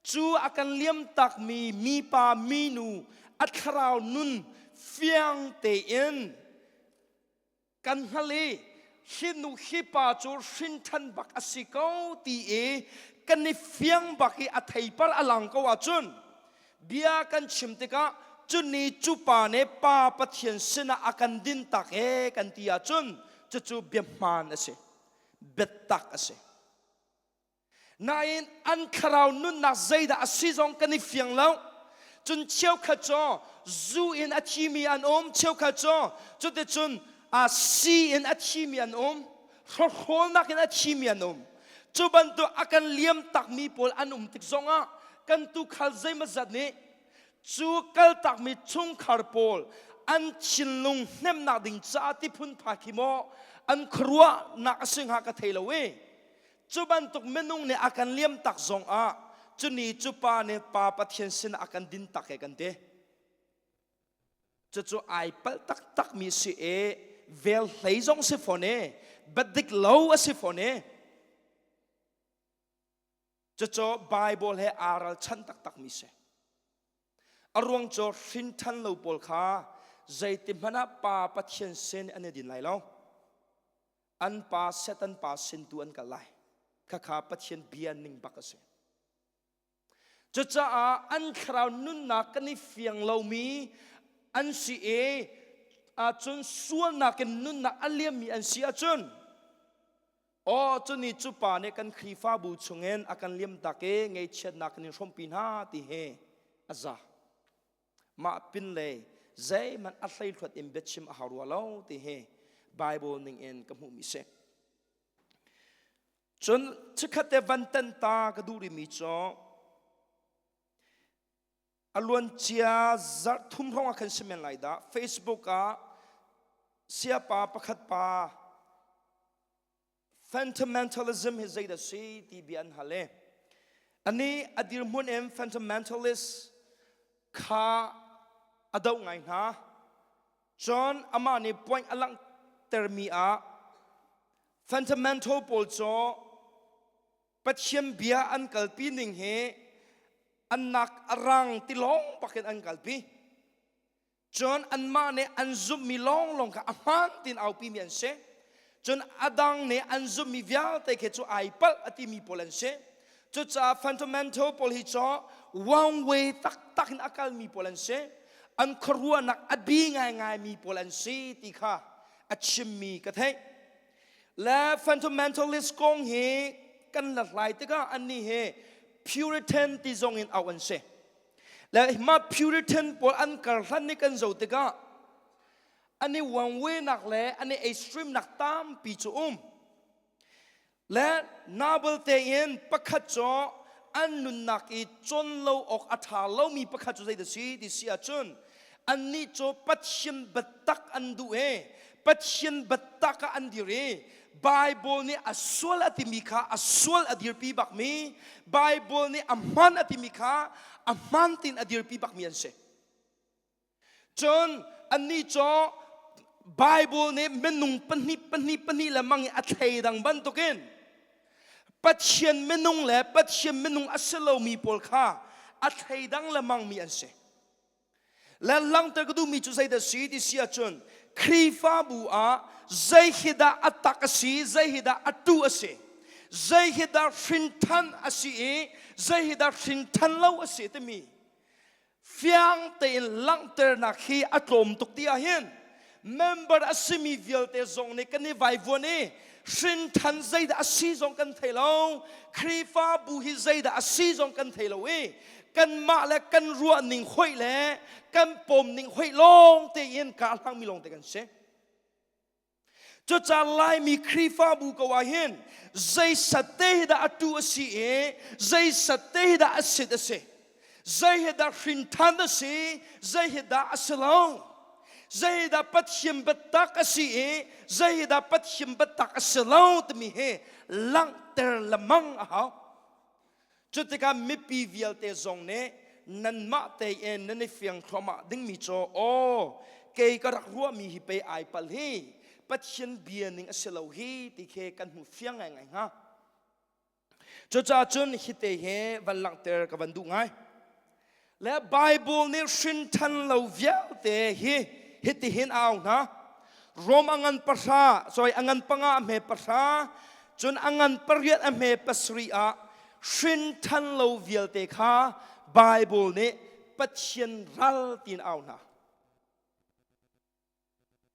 cu a kan liam takmi mipa minu a thlarau nun fiang tein kan hngal i hi nu hi pa cu hrinṭhan bak a si ko ti i kan i fiang bak i a theipar a lang ko ahcun bia kan chim tikah cuni cu pa nih pa Pathian sinah a kan din tak e kan ti ahcun cucu bia hmaan a si. Biatak a si. Nain an thlarau nunnak zeidah a si zong kan i fiang lo. Cun cheukhat cu zu in a thimi an um, cheukhat cu cuticun a si in a thimi an um, hrawkhrawlnak in a thimi an um. Cu bantuk a kan liam takmi pawl an um tik zongah kan tukhal zeimawzat nih cu kaltakmi chungkhar pawl an thinlung hnemnak ding caah ti phunphai khi maw an khuaruahnak a si hnga ka thei lo i cu bantuk minung nih a kan liam tak zong ah cuni cu pa nih pa Pathian sin a kan din tak e kan ti cucu ai palh taktak mi si e vel hlei zong si fawn e biadik lo a si fawn e Cucu Bible he aa ralchanh taktakmi si. A ruang cu hrinṭhan lo pawl kha zeiti hmanh ah Pa Pathian sin an i din lai lo. An pa Satan pa sin tu an kal lai. Khakha Pathian bia ning bak a si. Cucaah an thlarau nunnak kan i fiang lomi an si i ahcun sualnak in nunnak a liammi an si ahcun Aw cuni cu pa nih kan Khrihfabu chungin a kan liamtak i ngaihchiatnak kan in hrawmpi hna ti hi a za. Mah pin le zeihmanh a hleihluat in biachim a hau rua lo ti hi Bible ning in ka hmuhmi si. Cun chikkhat te van tan ta ka duh rihmi cu a luancia zarh thum hrawng ah khan si men lai dah Facebook ah siapa pakhat pa Fundamentalism hi zeidah si ti bia an hal i anih a dirhmun in fundamentalist kha a doh ngai hna. Cun amah nih point a langhtermi ah fundamental pawl cu Pathian bia an kalpi ning hi an nak a rang ti lawng bakin an kalpi. Cun anmah nih an zumhmi lawnglawng kha a hmaan tiin aupimi an si. Cun a dang nih an zumhmi vialte khi cu ai palh a timi pawl an si. Cucaah fundamental pawl hi cu one way taktak in a kalmi pawl an si. An khuaruahnak a bi ngaingaimi pawl an si ti kha a chimmi ka theih. Le fundamentalist kong hi kan hlathlai tikah annih hi Puritan ti zong in auh an si. Le mah Puritan pawl an karhlan nih kan zoh tikah an i one-way-nak le an i extreme nak tampi cu um. Le nabal tein pakhat cu an nunnak i cawn lo awk a ṭha lomi pakhat cu zeidah si ti si ahcun annih cu Pathian biatak an duh i Pathian biatak ah an dir i Bible nih a sual a timi kha a sual a dirpi bakmi Bible nih a hman a timi kha a hman tin a dirpi bakmi an si. Cun annih cu Bible nih minung pahnih pahnih pahnih le mang i a thleidang bantukin Pathian minung le Pathian minung a si lomi pawl kha a thleidang lemangmi an si. Le langhter ka duhmi cu zeidah si ti si ahcun Khrihfabu ah zei hi dah a tak a si, zei hi dah a tu a si, zei hi dah hrinthan a si i zei hi dah hrinthan lo a si timi fiang tein langhternak hi a tlawm tuk ti ahhin member a simi vialte zong nih kan i vaivuan i hrinthan zeidah a si zong kan thei lo Khrihfabu hi zeidah a si zong kan thei lo i kanmah le kan ruah ning hoih le kan pom ning hoih lawng tein kaa hlangmi lawng te kan si. Cucaah Laimi Khrihfabu ko ah hin zei sat te hi dah a tu a si i zei sat te hi dah a sit a si. Zei hi dah hrinthan a si, zei hi dah a si lo. Zei hi dah Pathian biatak a si i zei hi dah Pathian biatak a si lo timi hi langhter lemang a hau. Cutikah mipi vialte zong nih nanmah tein nan i fiang thluahmah dingmi cu aw kei ka rak ruahmi hi pei ai pal hi Pathian bia ning a si lo hi ti khi kan hmu fiang ngaingai hnga. Cucaah cun hite hi van langhter ka van duh ngai. Le Bible nih hrinthan lo vialte hi hitihin a au hna. Rom a ngan pahra, sorry, a ngan panga a hme pahra, cun a ngan pariat a hme pasarih ah hrinthan lo vialte kha Bible nih Pathian ral tiin au hna.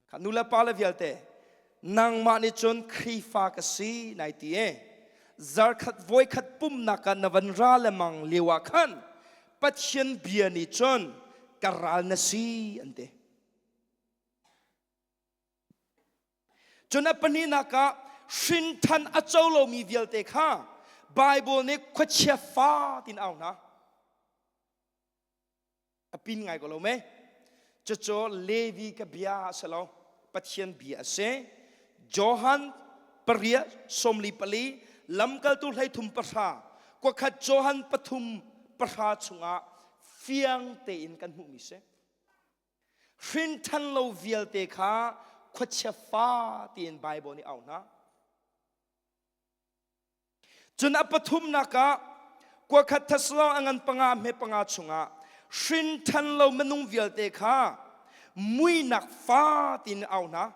Kha nu le pa le vialte nangmah nih cun Khrihfa ka si nai ti e zarkhat voikhat pumnak ah na van ra lemang lio ah khan Pathian bia nih cun ka ral na si an ti. Cun a pahnihnak ah hrinthan a co lomi vialte kha Bible nih khuachia fa tin au hna. A pin ngai ko lo me. Cucu Levi ka bia a si lo. Pathian bia a si. Johan pariat sawmli pali lamkaltu hleithum pahra kuakhat Johan pathum pahra chungah fiang tein kan hmuhmi si. Hrinthan lo vialte kha khuachia fa tiin Bible nih au hna. Cun a pathumnak ah kuakhat Thessalon a ngan panga hme panga chungah hrinthan lo minung vialte kha muinak fa tiin au hna.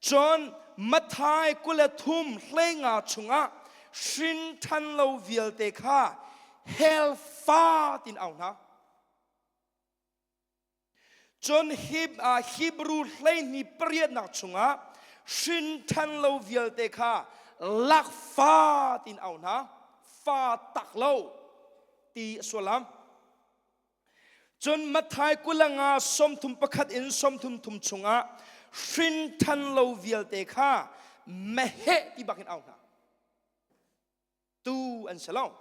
Cun Matthai 23 hleinga chungah hrinthan lo vialte kha hell fa tiin au hna. Cun Hebrew hleihnih pariatnak chungah hrinṭhan lo vialte kha lakfa tiin au hna, fa tak lo ti a sullam. Cun Matthai 25 31 in 33 chungah hrinṭhan lo vialte kha meheh ti bakin au hna. Tu an si lo.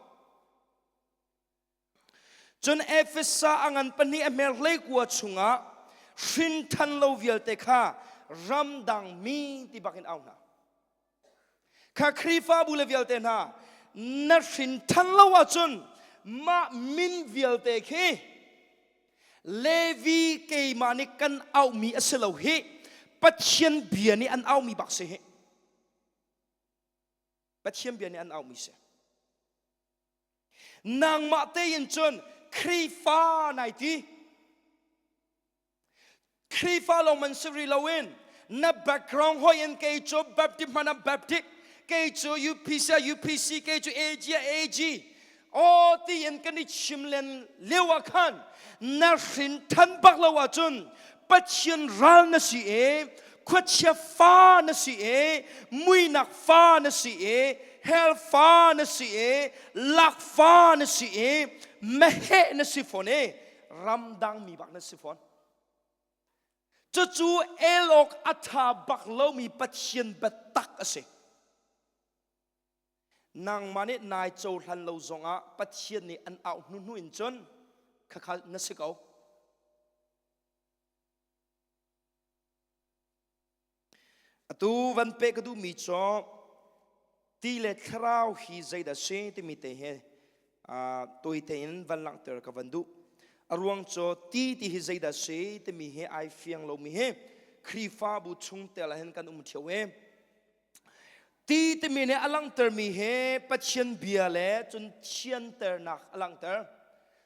Cun Efesa a ngan pahnih a hmer hleikua chungah hrinthan lo vialte kha ramdang mi ti bakin au hna. Kha Khrihfabu le vialte hna na hrinthan lo ahcun mah min vialte khi Levi keimah nih kan auhmi a si lo hi Pathian bia nih an auhmi bak si hi. Pathian bia nih an auhmi si. Nangmah tein cun Khrihfa nai ti. Khrihfa lawng man si rih loin na background hoi in kei cu Baptist hmanh ah Baptist, kei cu UPC ah UPC, kei cu AG ah AG. Aw tiin kan i chim len lio ah khan na hrin than bak lo ahcun Pathian ral na si i khuachia fa na si i muinak fa na si i hell fa na si i lak fa na si i meheh na si fawn i ramdang mi bak na si fawn cucu el awk a ṭha bak lomi Pathian biatak a si. Nangmah nih nai cohlan lo zongah Pathian nih an auh hnu hnu in cun khakha na si ko. Atu van peh ka duhmi cu ti le thlarau hi zeidah si timi te hi tawi tein van langhter ka van duh. A ruang cu ti ti hi zeidah si timi hi ai fiang lomi hi Khrihfabu chungtel ah hin kan um ṭheo i ti timi nih a langhtermi hi Pathian bia le cun thianternak a langhter.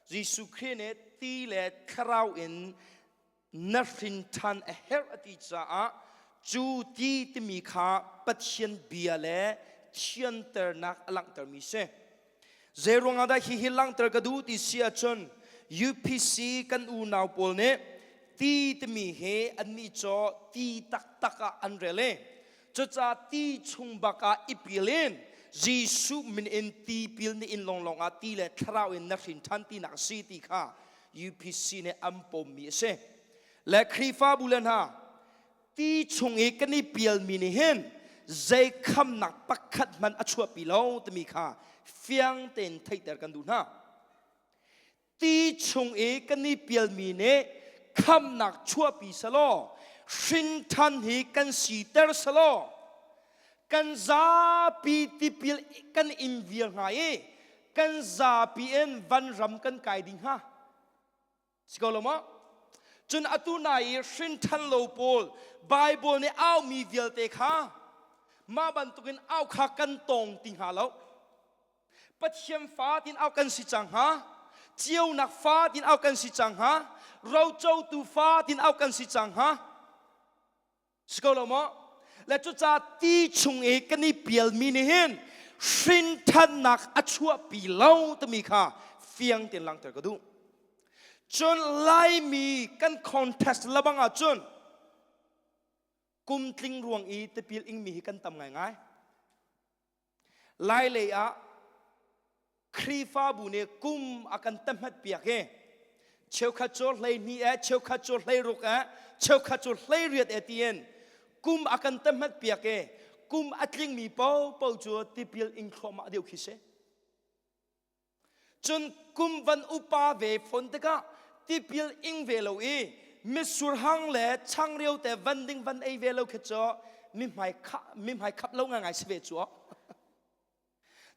Jesuh Khrih nih ti le thlarau in na hrin ṭhan a herh a ti caah cu ti timi kha Pathian bia le thianternak a langhtermi si. Zeiruangah dah hihi langhter ka duh ti si ahcun UPC kan unau pawl nih ti timi hi annih cu ti taktak ah an rel i cucaah ti chung bak ah i pil in Jesuh min in tipil na in lawnglawng ah ti le thlarau in na hrin ṭhan tinak a si ti kha UPC nih an pommi a si. Le Khrihfabu le hna ti chung i kan i pialmi nih hin zei khamnak pakhat hmanh a chuahpi lo timi kha fiang tein theihter kan duh hna. Ti chung i kan i pialmi nih khamnak chuahpi selaw hrinṭhan hi kan siter selaw kan zapi tipil kan in vial hnga i kan zapi in vanram kan kai ding hnga si ko lo maw cun atu nai i hrinṭhan lo pawl Bible nih aumi vialte kha mah bantukin au kha kan tong ti hnga lo Pathian fa tin au kan si cang hnga ceunak fa tin au kan si cang hnga rocotu fa tin au kan si cang hnga Si ko lo maw? Le cucaah ti chung i kan i pialmi nih hin hrinthannak a chuahpi lo timi kha fiang tein langhter ka duh. Cun Laimi kan contest labang ah cun kum tling ruang i tipil ingmi hi kan tam ngaingai. Lai lei ah Khrihfabu nih kum a kan tahmat piak i cheukhat cu 12 eh cheukhat cu 16 eh cheukhat cu 18 eh tiin kum a kan tahmat piak i kum a tlingmi paohpaoh cu tipil ing thluahmah deuh khi si. Cun kum van upa ve fawn tikah tipil ing ve lo i mitsur hang le changreu te van ding van ei ve lo khi cu mi hmai mi hmai khap lo ngaingai si ve cu.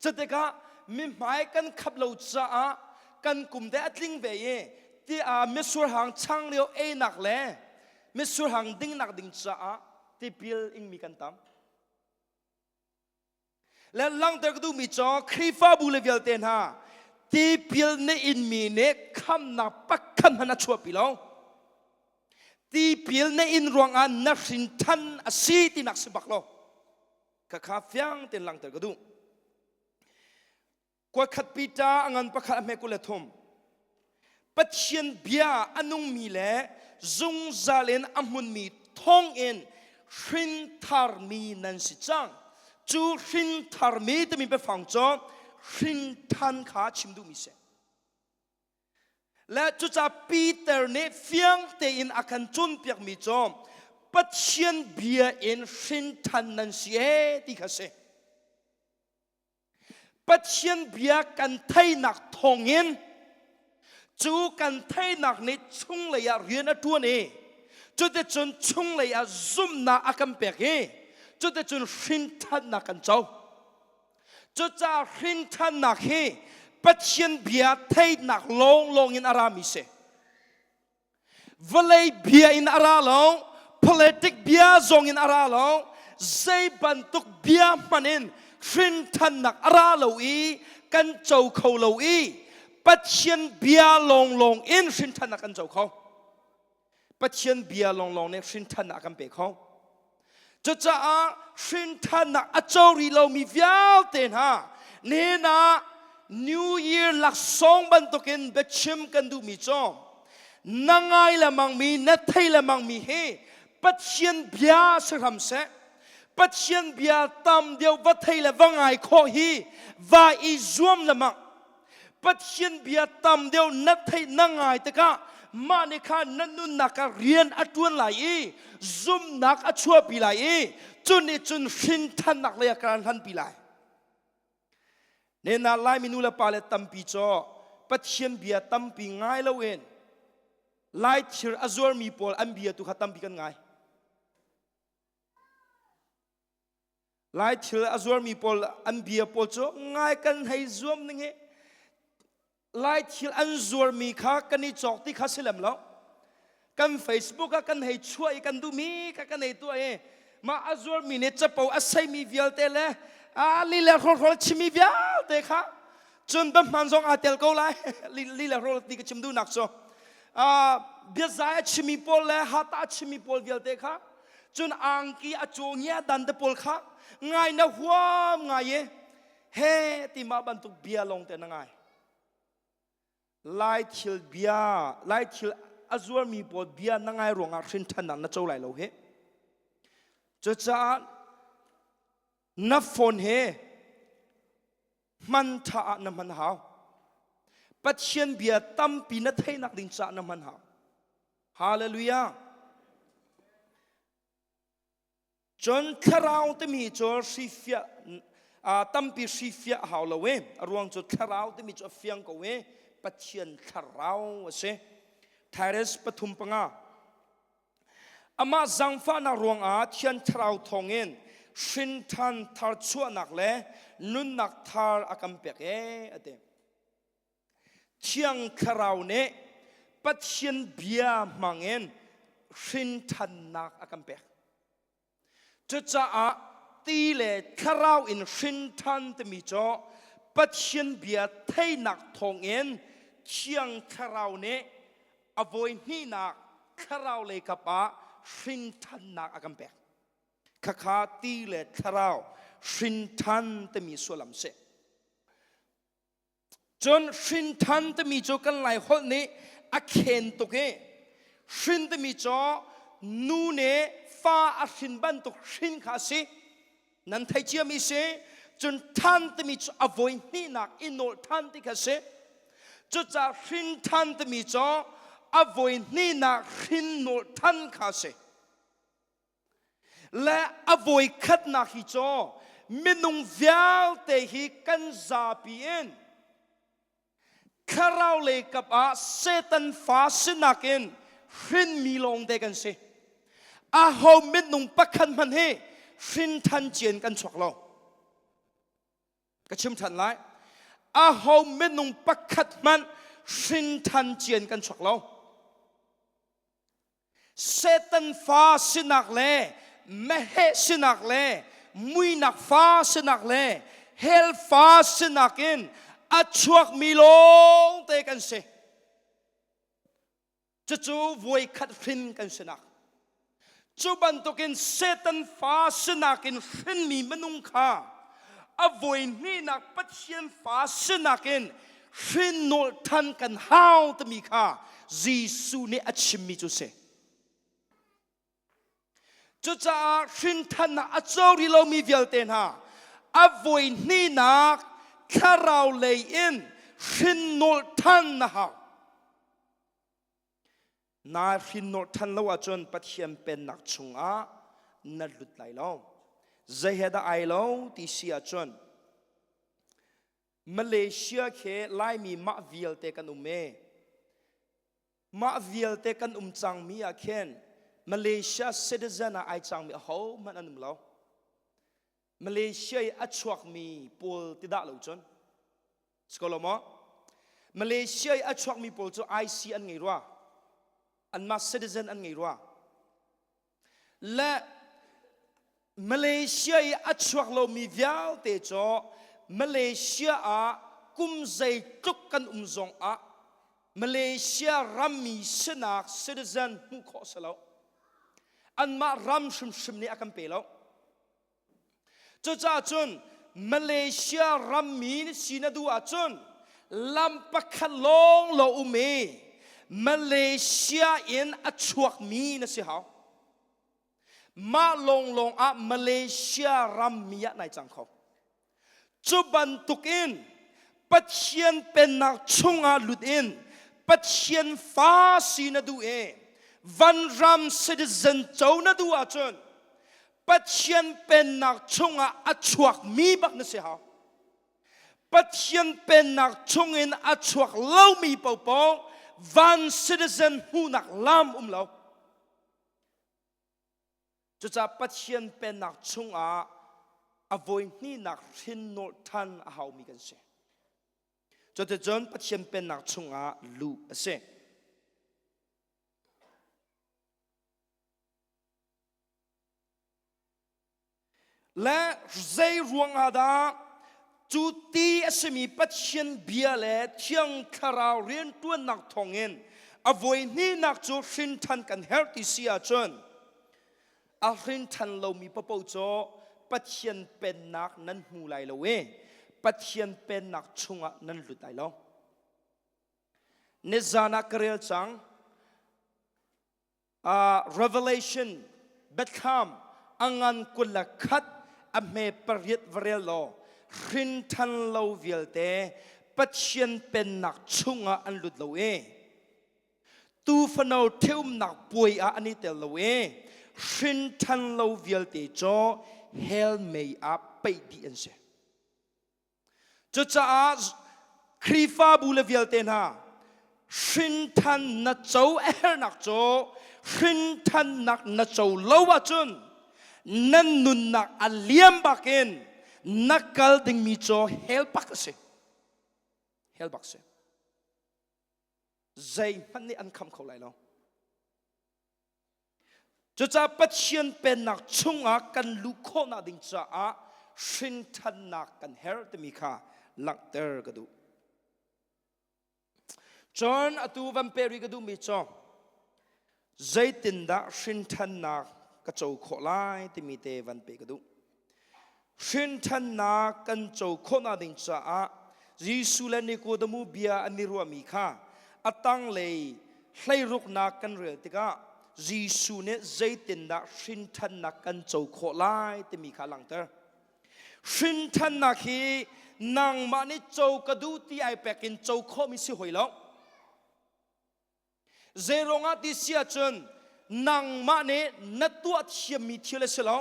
Cutikah mi hmai kan khap lo caah kan kum te a tling ve i ti ah mitsur hang changreu einak le mitsur hang dingnak ding caah tipil ingmi kan tam. Le langhter ka duhmi cu Khrihfabu le vialte hna tipil na inmi nih khamnak pakhat hmanh a chuahpi lo. Tipil na in ruangah na hrin ṭhan a si tinak si bak lo. Khakha fiang tein langhter ka duh. Kuakhat Peter a ngan pakhat a hme 23. Pathian bia a nungmi le zungzal in a hmunmi thawngin hrintharmi nan si cang. Cu hrintharmi timi biafang cu hrinthan kha chim duhmi si. Le cucaah Peter nih fiang tein a kan cawnpiakmi cu Pathian bia in hrinthan nan si ee ti kha si. Pathian bia kan theinak thawngin cu kan theinak nih chunglei ah rian a ṭuan i cuticun chunglei ah zumhnak a kan pek i cuticun hrinthannak kan co. Cucaah hrinthannak hi Pathian bia theihnak lawnglawng in a rami si. Vawlei bia in a ra lo, politic bia zong in a ra lo, zei bantuk bia hmanh in hrinthannak a ra lo i kan co kho lo i Pathian bia lawnglawng in hrinthannak kan co kho. Pathian bia lawnglawng nih hrinthannak a kan pe kho. Cucaah hrinthannak a co rih lomi vialte hna nihin ah New Year laksawng bantukin biachim kan duhmi cu na ngai lemangmi na thei lemangmi hi Pathian bia si hram seh Pathian bia tam deuh va thei le va ngai khawh hi va i zuam lemang Pathian bia tam deuh na theih na ngai tikah mah nih khan na nunnak ah rian a ṭuan lai i zumhnak a chuahpi lai i cu nih cun hrinthannak lei ah kan hlanpi lai. Nena Laimi nu le pa le tampi cu Pathian bia tampi ngai loin Lai thir a zuarmi pawl an bia tu kha tampi kan ngai. Lai thil a zuarmi pawl an bia pawl cu ngai kan hei zuam ning hi Lai thil an zuarmi kha kan i cawk ti kha si lem lo. Kan Facebook ah kan hei chuah i kan duhmi kha kan hei tuah i mah a zuarmi nih capo a seimi vialte le a li le hrawlhrawl chimmi vialte kha cun biahman zong aa tel ko lai li le hrawl ti ka chim duhnak cu biazai a chimmi pawl le hata a chimmi pawl vialte kha cun angki a cawngia dan te pawl kha ngai na huam ngai i he ti mah bantuk bia lawng te na ngai lai thil bia lai thil a zuarmi pawl bia na ngai ruangah hrin ṭhannak na co lai lo he cucaah na phone he hman ṭha ah na hman hau Pathian bia tampi na theihnak ding caah na hman hau Hallelujah Cun thlarau timi cu hrifiah tampi hrifiah a hau lo i a ruang cu thlarau timi cu a fiang ko i Pathian thlarau a si. Titus 3:5 Amah zaangfahnak ruangah Thian Thlarau thawngin hrinṭhan tharchuahnak le nunnak thar a kan pek ee a ti. Thiang Thlarau nih Pathian bia hmangin hrinṭhannak a kan pek. Cucaah ti le Thlarau in hrinṭhan timi cu Pathian bia theihnak thawngin Thiang Thlarau nih a voi hnihnak Thlarau lei kap ah hrinṭhannak a kan pek. Khakha ti le Thlarau hrinṭhan timi sullam si. Cun hrinṭhan timi cu kan Lai holh nih a khen tuk i hrin timi cu nu nih fa a hrin bantuk hrin kha a si. Nan theih ciami si. Cun ṭhan timi cu a voi hnihnak i nawl ṭhan ti kha a si. Cucaah hrin ṭhan timi cu a voi hnihnak hrin nawl ṭhan kha a si. Le a voi khatnak hi cu minung vialte hi kan zapi in thlarau lei kap ah Satan fa sinak in hrinmi lawngte kan si. Aho minung pakhat hmanh hi hrin than cian kan chuak lo. Ka chim than lai. Aho minung pakhat hmanh hrin than cian kan chuak lo. Satan fa sinak le meheh sinak le muinak fa sinak le hell fa sinak in a chuakmi lawngte kan si. Cucu voikhat hrin kan sinak. Cu bantukin Satan fa sinak in hrinmi minung kha a voi hnihnak Pathian fa sinak in hrin nolh than kan hau timi kha Jesuh nih a chimmi cu si. Cucaah hrin thannak a co rih lomi vialte hna a voi hnihnak thlarau lei in hrin nolh than na hau. Na hrinnawh ṭhan lo ahcun Pathian Pennak chungah na lut lai lo. Zei he dah ai lo ti si ahcun Malaysia khi Laimi mah vialte kan um e. Mah vialte kan um cangmi ah khin Malaysia citizen ah ai cangmi ahohmanh an um lo. Malaysia i a chuakmi pawl ti dah lo cun. Si ko lo maw? Malaysia i a chuakmi pawl cu IC an ngei rua. Anmah citizen an ngei rua. Le Malaysia i a chuak lomi vialte cu Malaysia ah kum zeitluk kan um zong ah Malaysia rammi sinak citizen hmuh khawh si lo. Anmah ram hrimhrim nih a kan pe lo. Cucaah cun Malaysia rammi si na duh ahcun lam pakhat lawng lo um i Malaysia in a chuakmi na si hau. Mah lawnglawng ah Malaysia rammi ah nai cang kho. Cu bantukin Pathian pennak chungah lut in Pathian fa si na duh i vanram citizen co na duh ahcun Pathian pennak chungah a chuakmi bak na si hau. Pathian pennak chungin a chuak lomi paohpaoh van citizen hmuhnak lam um lo. Cucaah Pathian pennak chungah a voi hnihnak hrin nolh ṭhan a haumi kan si. Cuticun Pathian pennak chungah luh a si. Le zei ruangah dah cu ti a simi Pathian bia le Thiang Thlarau rianṭuannak thawngin a voi hnihnak cu hrin ṭhan kan herh ti si ahcun a hrin ṭhan lomi paoh cu Pathian pennak nan hmu lai lo i Pathian pennak chungah nan lut lai lo. Nizan ah ka rel cang. Revelation biathlam a ngan 21 a hme pariat va rel law hrin ṭhan lo vialte Pathian pennak chungah an lut lo i tuufano ṭhiumnak puai ah an i tel lo i hrin ṭhan lo vialte cu hell mei ah paih dih an si. Cucaah Khrihfabu le vialte hna hrinthan na co a herhnak cu hrinthannak na co lo ahcun nan nunnak a liam bakin na kal dingmi cu hell bak a si. Hell bak si. Zeihmanh nih an kham kho lai lo. Cucaah Pathian Pennak chungah kan luh khawhnak ding caah hrinṭhannak kan herh timi kha langhter ka duh. Cun atu van pe rih ka duhmi cu zeitindah hrinṭhannak ka co khawh lai timi te van pe ka duh. Hrinṭhannak kan co khawhnak ding caah Jesuh le Nikodemu bia an i ruahmi kha a tanglei hleiruknak kan rel tikah Jesuh nih zeitindah hrinṭhannak kan co khawh lai timi kha a langhter. Hrinṭhannak hi nangmah nih co ka duh ti ai pek in co khawhmi si hoi lo. Zeiruangah ti si ahcun nangmah nih na tuah thiammi thil a si lo.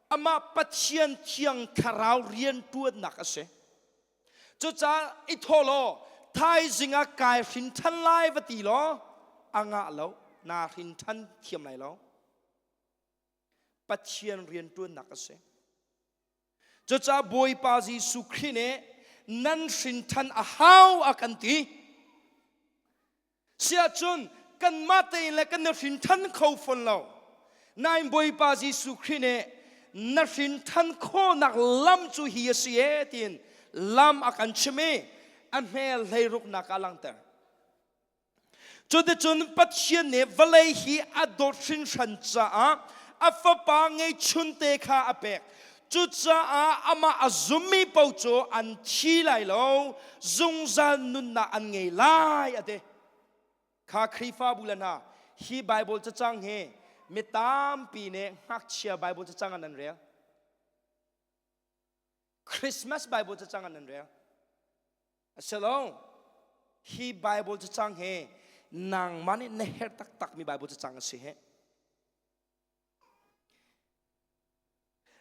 Amah Pathian Thiang Thlarau rianṭuannak a si. Cucaah i thawh law thaizing ah kai hrin ṭhan lai va ti law a ngah lo, naa hrin ṭhan thiam lai lo. Pathian rianṭuannak a si. Cucaah Bawipa Jesuh Khrih nih nan hrinṭhan a hau a kan ti. Siahcun kanmah tein le kan i hrinṭhan kho fawn lo. Nain Bawipa Jesuh Khrih nih na hrinṭhan khawhnak lam cu hi a si e tiin lam a kan chim i a hmel hleiruknak ah langhter. Cuticun Pathian nih vawlei hi a dawt hringhran caah a fapa ngeihchunte kha a pek. Cucaah amah a zummi paoh cu an thi lai lo, zungzal nunnak an ngei lai a ti. Kha Khrihfabu le hna, hi Baibal cacang hi mi tampi nih ngakchia Baibal cacang an an rel. Christmas Baibal cacang an an rel. A si lo. Hi Bible cacang hi nangmah nih na herh taktakmi Bible cacang a si hi.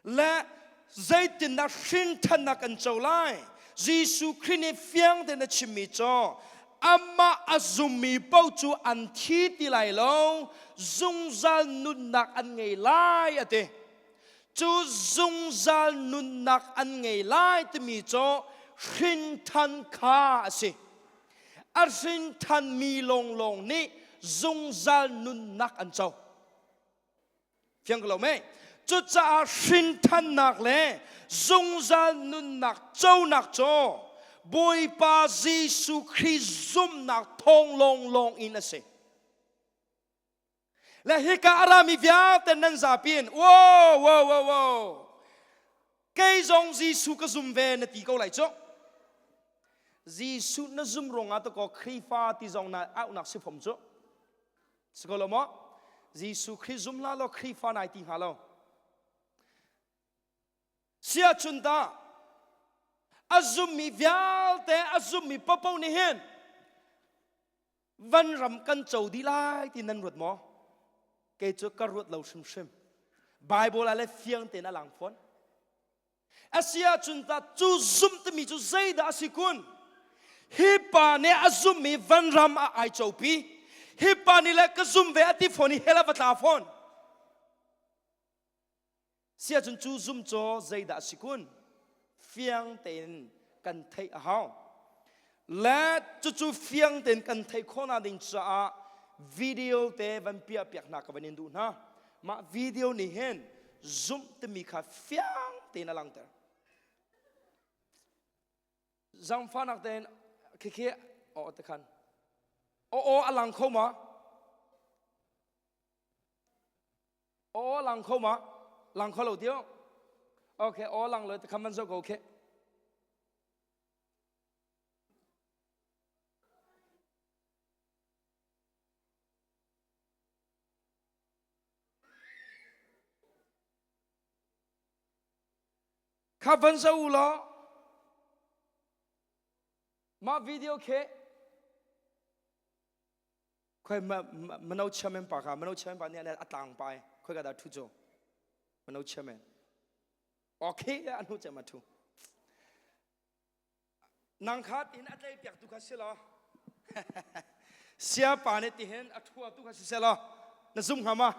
Le zeitindah hrinṭhannak kan co lai? Jesuh Khrih nih fiang tein a chimmi cu amah a zummi paoh cu an thi ti lai lo, zungzal nunnak an ngei lai a ti. Cu zungzal nunnak an ngei lai timi cu hrinṭhan kha a si. A hrinṭhanmi lawnglawng nih zungzal nunnak an co. Fiang ko lo mei? Cucaah hrinṭhannak le zungzal nunnak conak cu Bawipa Jesuh Khrih zumhnak thawng lawnglawng in a si. Le hika a rami vialte nan zapi in wow wow wow wow kei zong Jesuh ka zum ve na ti ko lai cu. Jesuh na zum ruangah to ko Khrihfa ti zong na auhnak si fom cu. Si ko lo maw? Jesuh Khrih zum hlah law Khrihfa nai ti hnga lo. Siahcun tah a zummi vialte a zummi popo nih hin van ram kan co dih lai ti nan ruat maw? Kei cu ka ruat lo hrimhrim. Bible ah le fiang tein a lang fawn. Asi ahcun ta cu zumh timi cu zeidah a si kun? Hi pa nih a zumhmi vanram ah ai copi. Hi pa nih le ka zum ve a ti fawn i hell ah va tla fawn. Si ahcun cu zum caw zeidah a si kun? Fiang tein kan theih a hau. Le cucu fiang tein kan theih khawhnak ding caah video te van piah piak hna ka van in duh hna. Mah video nih hin zumh timi kha fiang tein a langhter. Zangfahnak tein khikhi aw te khan aw aw a lang kho ma? Aw lang kho ma? Lang kho lo tio. Okay, aw lang lo te khan man zo ko okay. Kha van zo u law mah video khi khoi mano chairman pa kha mano chairman pa nih a tlang pai khoi ka dah thu cho mano chairman okay anu che ma thu Nang kha tin a tlei piak tu kha si law siapa nih tihin a thua tu kha si seh law na zum hnga ma?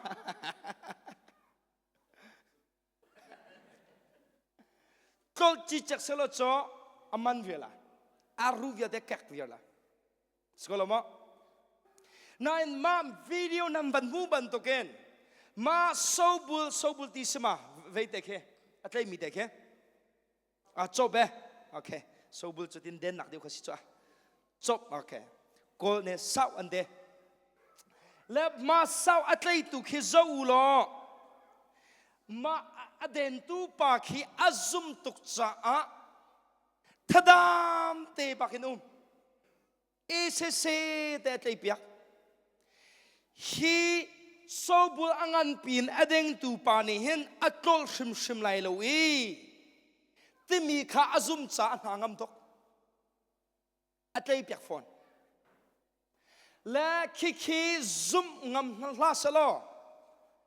Tlolh cicek seh law caw a man vial la a ru vialte kek vial la Sikolo maw? Nain mah video nan van hmu bantukin mah sobul sobul ti si ma vei te khi a tlei mi te khi a cop eh okay sobul cu tin den nak deuh kha si cu cop okay kawl ne sau an de le ma sau a tleitu khi zo u law ma a dentu pa khi a zum tuk caah thadam te bakin um ECC te a tleipiak. Hi sobul a ngan pin a dengtu pa nih hin a tlolh hrimhrim lai lo i timi kha a zum caah hna ngam tuk. A tleipiak fawn. Le khikhi zumh ngam hlah selaw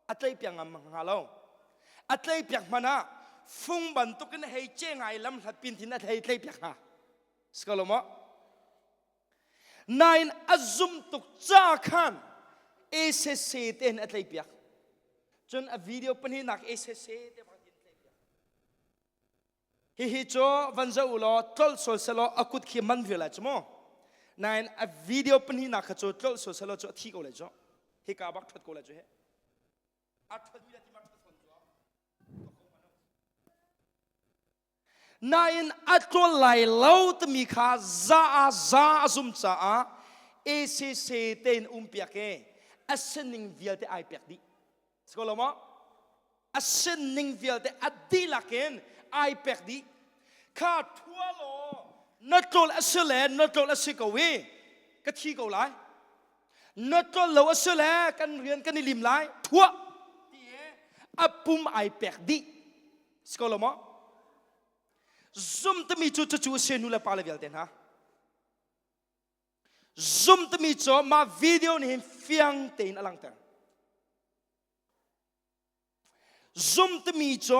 a tleipiak ngam hnga lo. A tleipiak hmanh ah fung bantukin hei ce ngai lam hlat pin thin a hei tleipiak hnga. Si ko lo maw? Nain a zum tuk ca khan ACC te in a tleipiak. Cun a video pahnihnak ACC te bak in tleipiak. Hihi cu van zoh u law tlolh sual selaw a kut khi man vial lai cu mu. Nain a video pahnihnak kha cu tlolh sual selaw cu a thi ko lai cu. Hika bak ṭhat ko lai cu he. A ṭhat mi la ti ma ṭhat fawn cu. Nain a tlol lai lo timi kha za a za a zum caah ACC tein um piak i a sining vialte ai pek dih. Si ko lo maw? A sining vialte a dihlak in ai pek dih. Kha thua law na tlol a si le na tlol a si ko i ka thi ko lai. Na tlol lo a si le kan rian kan i lim lai. Thuah ti i a pum ai pek dih. Si ko lo maw? Zum timi cu cucu a si nu le pa le vialte hna. Zum timi cu mah video nih hin fiang tein a langhter. Zum timi cu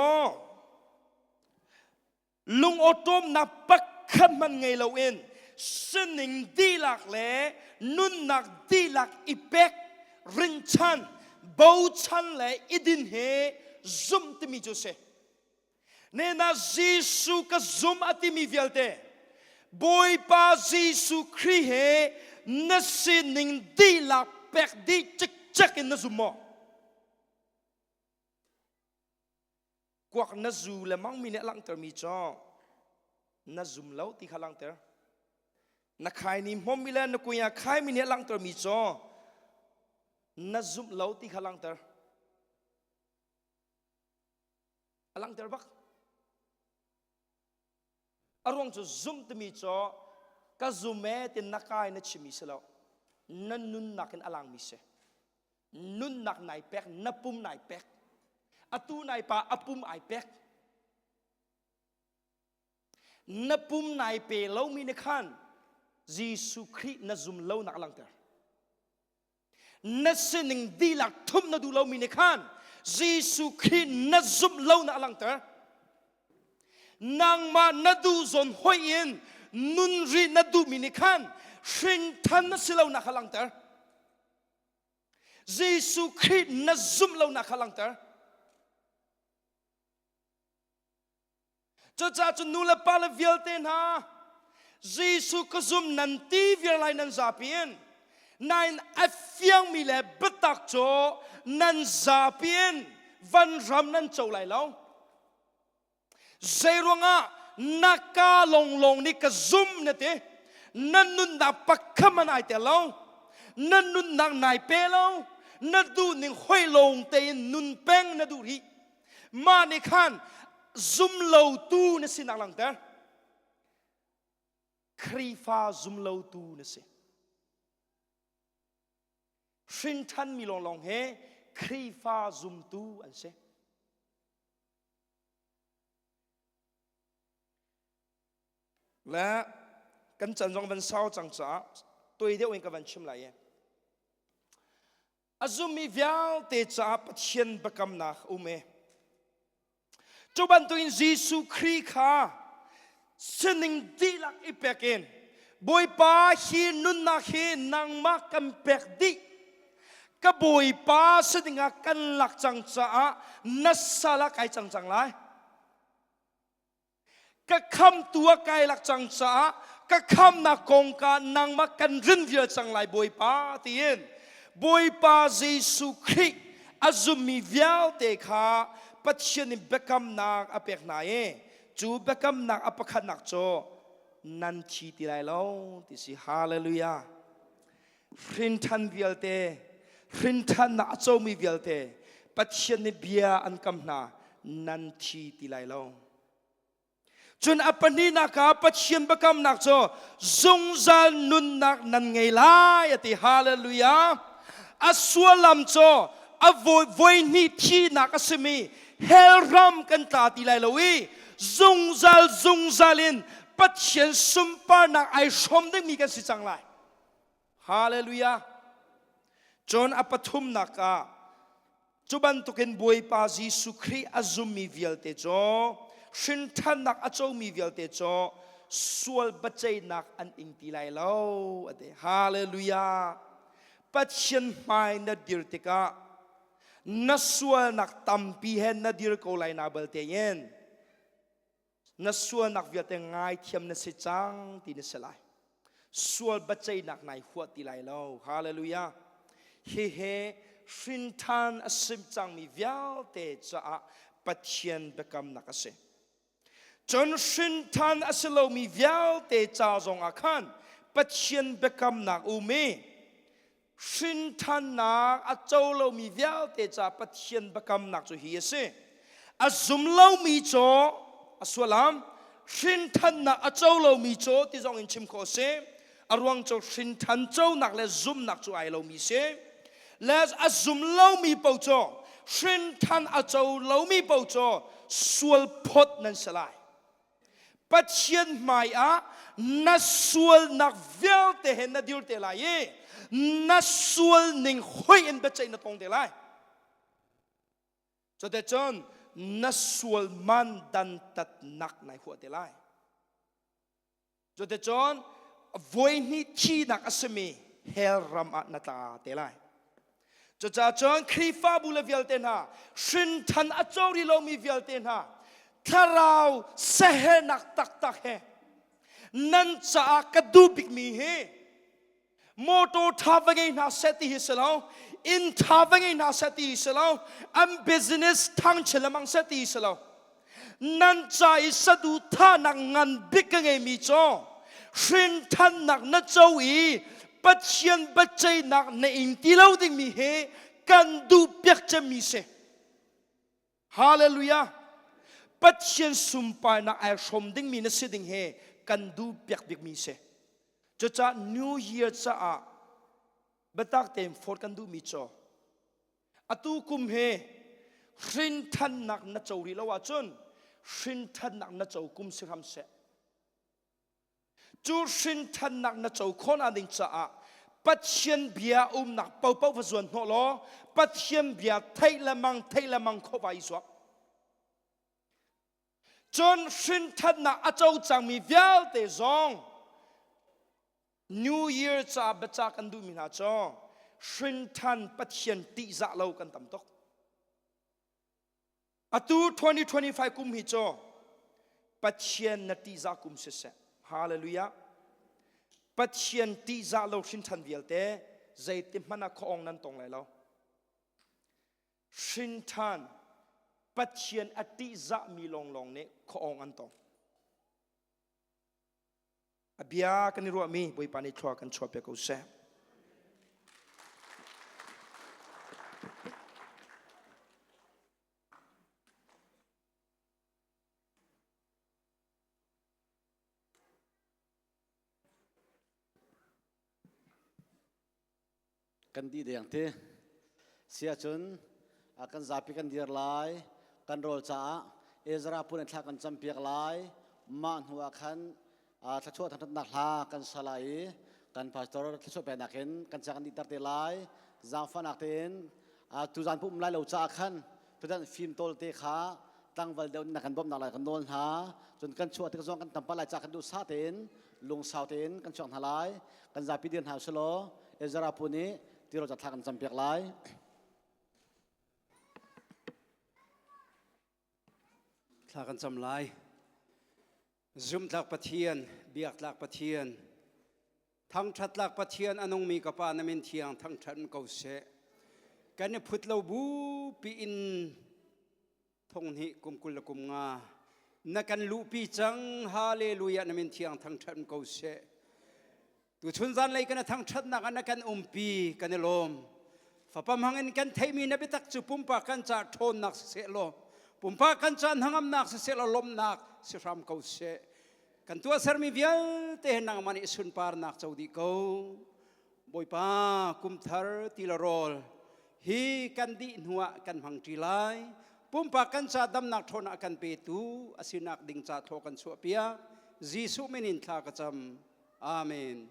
lungawṭawmnak pakhat hmanh ngei loin sining dihlak le nunnak dihlak i pek rinchan bochan le i din hi zumh timi cu si. Nena Jesuh ka zum a timi vialte Bawipa Jesuh Khrih he na sining dihlak pek dih cikcek in na zum maw? Kuak na zu le mangmi nih a langhtermi cu na zum lo ti kha langhter. Na khaini hmawmmi le na kuia khaimi nih a langhtermi cu na zumh lo ti kha langhter. A langhter bak. A ruang cu zumh timi cu ka zum e ti na kai na chimmi si lo. Na nunnak in a langmi si. Nunnak nai pek, na pum nai pek. Atu nai pa a pum ai pek. Na pum nai pe lomi nih khan Jesuh Khrih na zum lonak a langhter. Na sining dihlak thumh na duh lomi nih khan Jesuh Khrih na zumh lonak a langhter. Nangmah na duh zawn hoih in nun rih na duhmi nih khan hrinthan na si lonak kha langhter. Jesuh Khrih na zumh lonak kha langhter. Cucaah cun nu le pa le vialte hna Jesuh ka zum nan ti viar lai nan zapi in nain a fiangmi le biatak cu nan zapi in van ram nan co lai lo. Zeiruangah na ka longlong nih ka zum na ti na nunnak pakham an ai tel lo na nunnak nai pe lo na duh ning hoi lawng tein nun peng na duh rih Mah nih khan zumlotu na sinak langhter. Khrihfa zumlotu na si. Hrinṭhanmi lawnglawng he Khrihfa zumtu an si. Le kan can zong van sau cang caah toi deuh in ka van chim lai i A zummi vialte caah Pathian biakamnak a um e. Cu bantukin Jesuh Khrih kha sining dihlak i pek in Bawipa hi nunnak hi nangmah kan pek dih. Ka Bawipa si dingah kan lak cang caah na sal ah kai cang cang lai. Ka khamtu a kai lak cang caah ka khamnak kongka nangmah kan rin vial cang lai Bawipa tiin Bawipa Jesuh Khrih a zummi vialte kha Pathian in biakamnak a pek hna i cu biakamnak a pakhatnak cu nan thi ti lai lo ti si hallelujah hrinṭhan vialte hrinṭhannak a comi vialte Pathian nih bia an kam hna nan thi ti lai lo Cun a pahnihnak ah Pathian biakamnak cu zungzal nunnak nan ngei lai a ti. Hallelujah. A suallam cu a voi hnih thihnak a simi hell ram kan tla ti lai lo i zungzal zungzal in Pathian sunparnak ai hrawm dingmi kan si cang lai. Hallelujah. Cun a pathumnak ah Cu bantukin Bawipa Jesuh Khrih a zummi vialte cu hrinṭhannak a comi vialte cu sual biaceihnak an ing ti lai lo a ti. Hallelujah. Pathian hmai na dir tikah na sualnak tampi he na dir ko lai na balte in na sualnak vialte ngaithiam na si cang ti na si lai sual biaceihnak nai huah ti lai lo hallelujah hihi hrinṭhan a sim cangmi vialte caah Pathian biakamnak a si cun hrinṭhan a si lomi vialte ca zongah khan Pathian biakamnak um i Hrinṭhannak a co lomi vialte ca Pathian biakamnak cu hi a si. A zum lomi cu a sualam hrinṭhannak a co lomi cu ti zong in chim khawh a si. A ruang cu hrinṭhan conak le zumnak cu ai lomi si. Le a zum lomi paoh cu hrinṭhan a co lomi paoh cu sual phawt nan si lai. Pathian hmai ah na sualnak vialte he na dir te lai i na sual ning hoi in biaceih na tong te lai. Cuticun na sual man dantatnak nai huah te lai. Cuticun voihnih thihnak a simi hell ram ah na tla te lai. Cucaah cun Khrihfabu le vialte hna, hrinṭhan a co rih lomi vialte hna, thlarau sehelnak taktak he nan caah ka duh bikmi hi motor ṭha va ngei hna seh ti hi si lo, inn ṭha va ngei hna seh ti hi si lo, an business ṭhangchin lengmang seh ti hi si lo. Nan ca i saduhthahnak ngan bik ka ngeimi cu hrinṭhannak na co i Pathian biaceihnak na ing ti lo dingmi hi kan duh piak cemmi si. Hallelujah! Pathian sunparnak ai hrawm dingmi na si ding hi kan duh piak bikmi si. Cucaah New Year caah biatak tein fawt kan duhmi cu atu kum hi hrinthannak na co rih lo ahcun hrinthannak na co kum si hram seh. Cu hrinthannak na co khawhnak ding caah Pathian bia umnak paohpaoh va zuan hnawh law Pathian bia theih lemang theih lemang khawh va i zuam. Cun hrinthannak a co cangmi vialte zong New Year ca biaca kan duhmi hna cu hrinthan Pathian tihzah lo kan tam tuk. Atu 2025 kum hi cu Pathian na tihzah kum siseh. Hallelujah. Pathian tihzah lo hrinthan vialte zeiti hmanh ah khuaawng nan tong lai lo. Hrinthan Pathian a tihzahmi lawnglawng nih khuaawng an tong. A bia kan i ruahmi Bawipa nih thlua kan chuahpiak ko seh. Kan dih deng ti. Si ahcun kan zapi kan dir lai, kan rawl caah Ezra pun in thla kan campiak lai. Mah hnu ah khan thluachuah thangṭhatnak hla kan sa lai i kan pastor thluachuah peknak in kan ca kan dihter te lai. Zaangfahnak tein tuzaan pumh um lai lo caah khan tutan fim tawl te kha tlangval deuh na kan bawmhnak lai kan nawl hna. Cun kan chuah tik zong kan tam pah lai caah kan duh sa tein lungsau tein kan chuak hna lai. Kan zapi dir hna usih law Ezra pu nih tirawl ca thla kan campiak lai. Thla kan cam lai. Zumtlak Pathian, biaktlak Pathian, thangṭhattlak Pathian a nungmi ka Pa na min thiang thangṭhat ko seh. Kan i phut lo bu piin thong hnih kum 20 le kum nga na kan luhpi cang. Hallelujah, na min thiang thangṭhat ko seh. Tuchun zanlei kan thangṭhatnak ah na kan umpi, kan i lawm. Fapa hmang in kan theihmi na biatak cu pumpak kan ca ṭhawnnak siseh law, pumpak kan ca hnangamnak siseh law, lawmhnak si hram ko seh. Kan tuahsermi vialte he nangmah nih sunparnak co dih ko. Bawipa, kumthar ti le rawl hi kan dih hnuah kan hmang ṭi lai. Pumpak kan ca damnak ṭhawnnak kan petu a sinak ding ca thaw kan chuahpiak. Jesuh min in thla ka cam. Amen.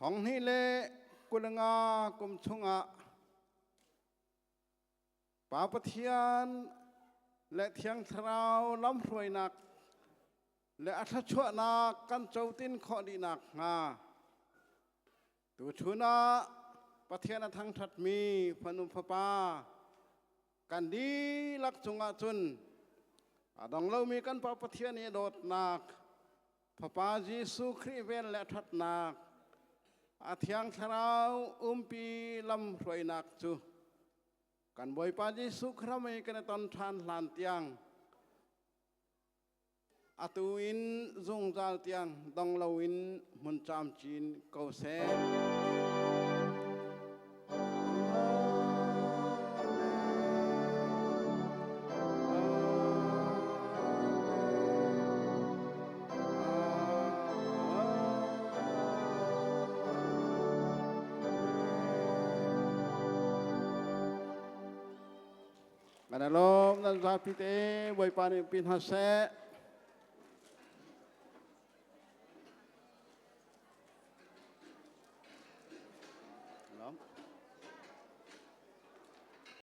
Thong hnih le 25 kum chungah Pa Pathian le Thiang Thlarau lamhruainak le a thluachuahnak kan cotin khawh dih nakhnga tuchun ah Pathian a thangṭhatmi fanu fapa kan dihlak cungah cun a dong lomi kan Pa Pathian i dawtnak, Fapa Jesuh Khrih vel le ṭhatnak, a Thiang Thlarau umpi lamhruainak cu kan Bawipa Jesuh Khrih i kan i ton ṭhan hlan tiang atu in zungzal tiang dong loin hmun camcin ko seh. Kan i lawm nan zapi te Bawipa nih pi hna seh.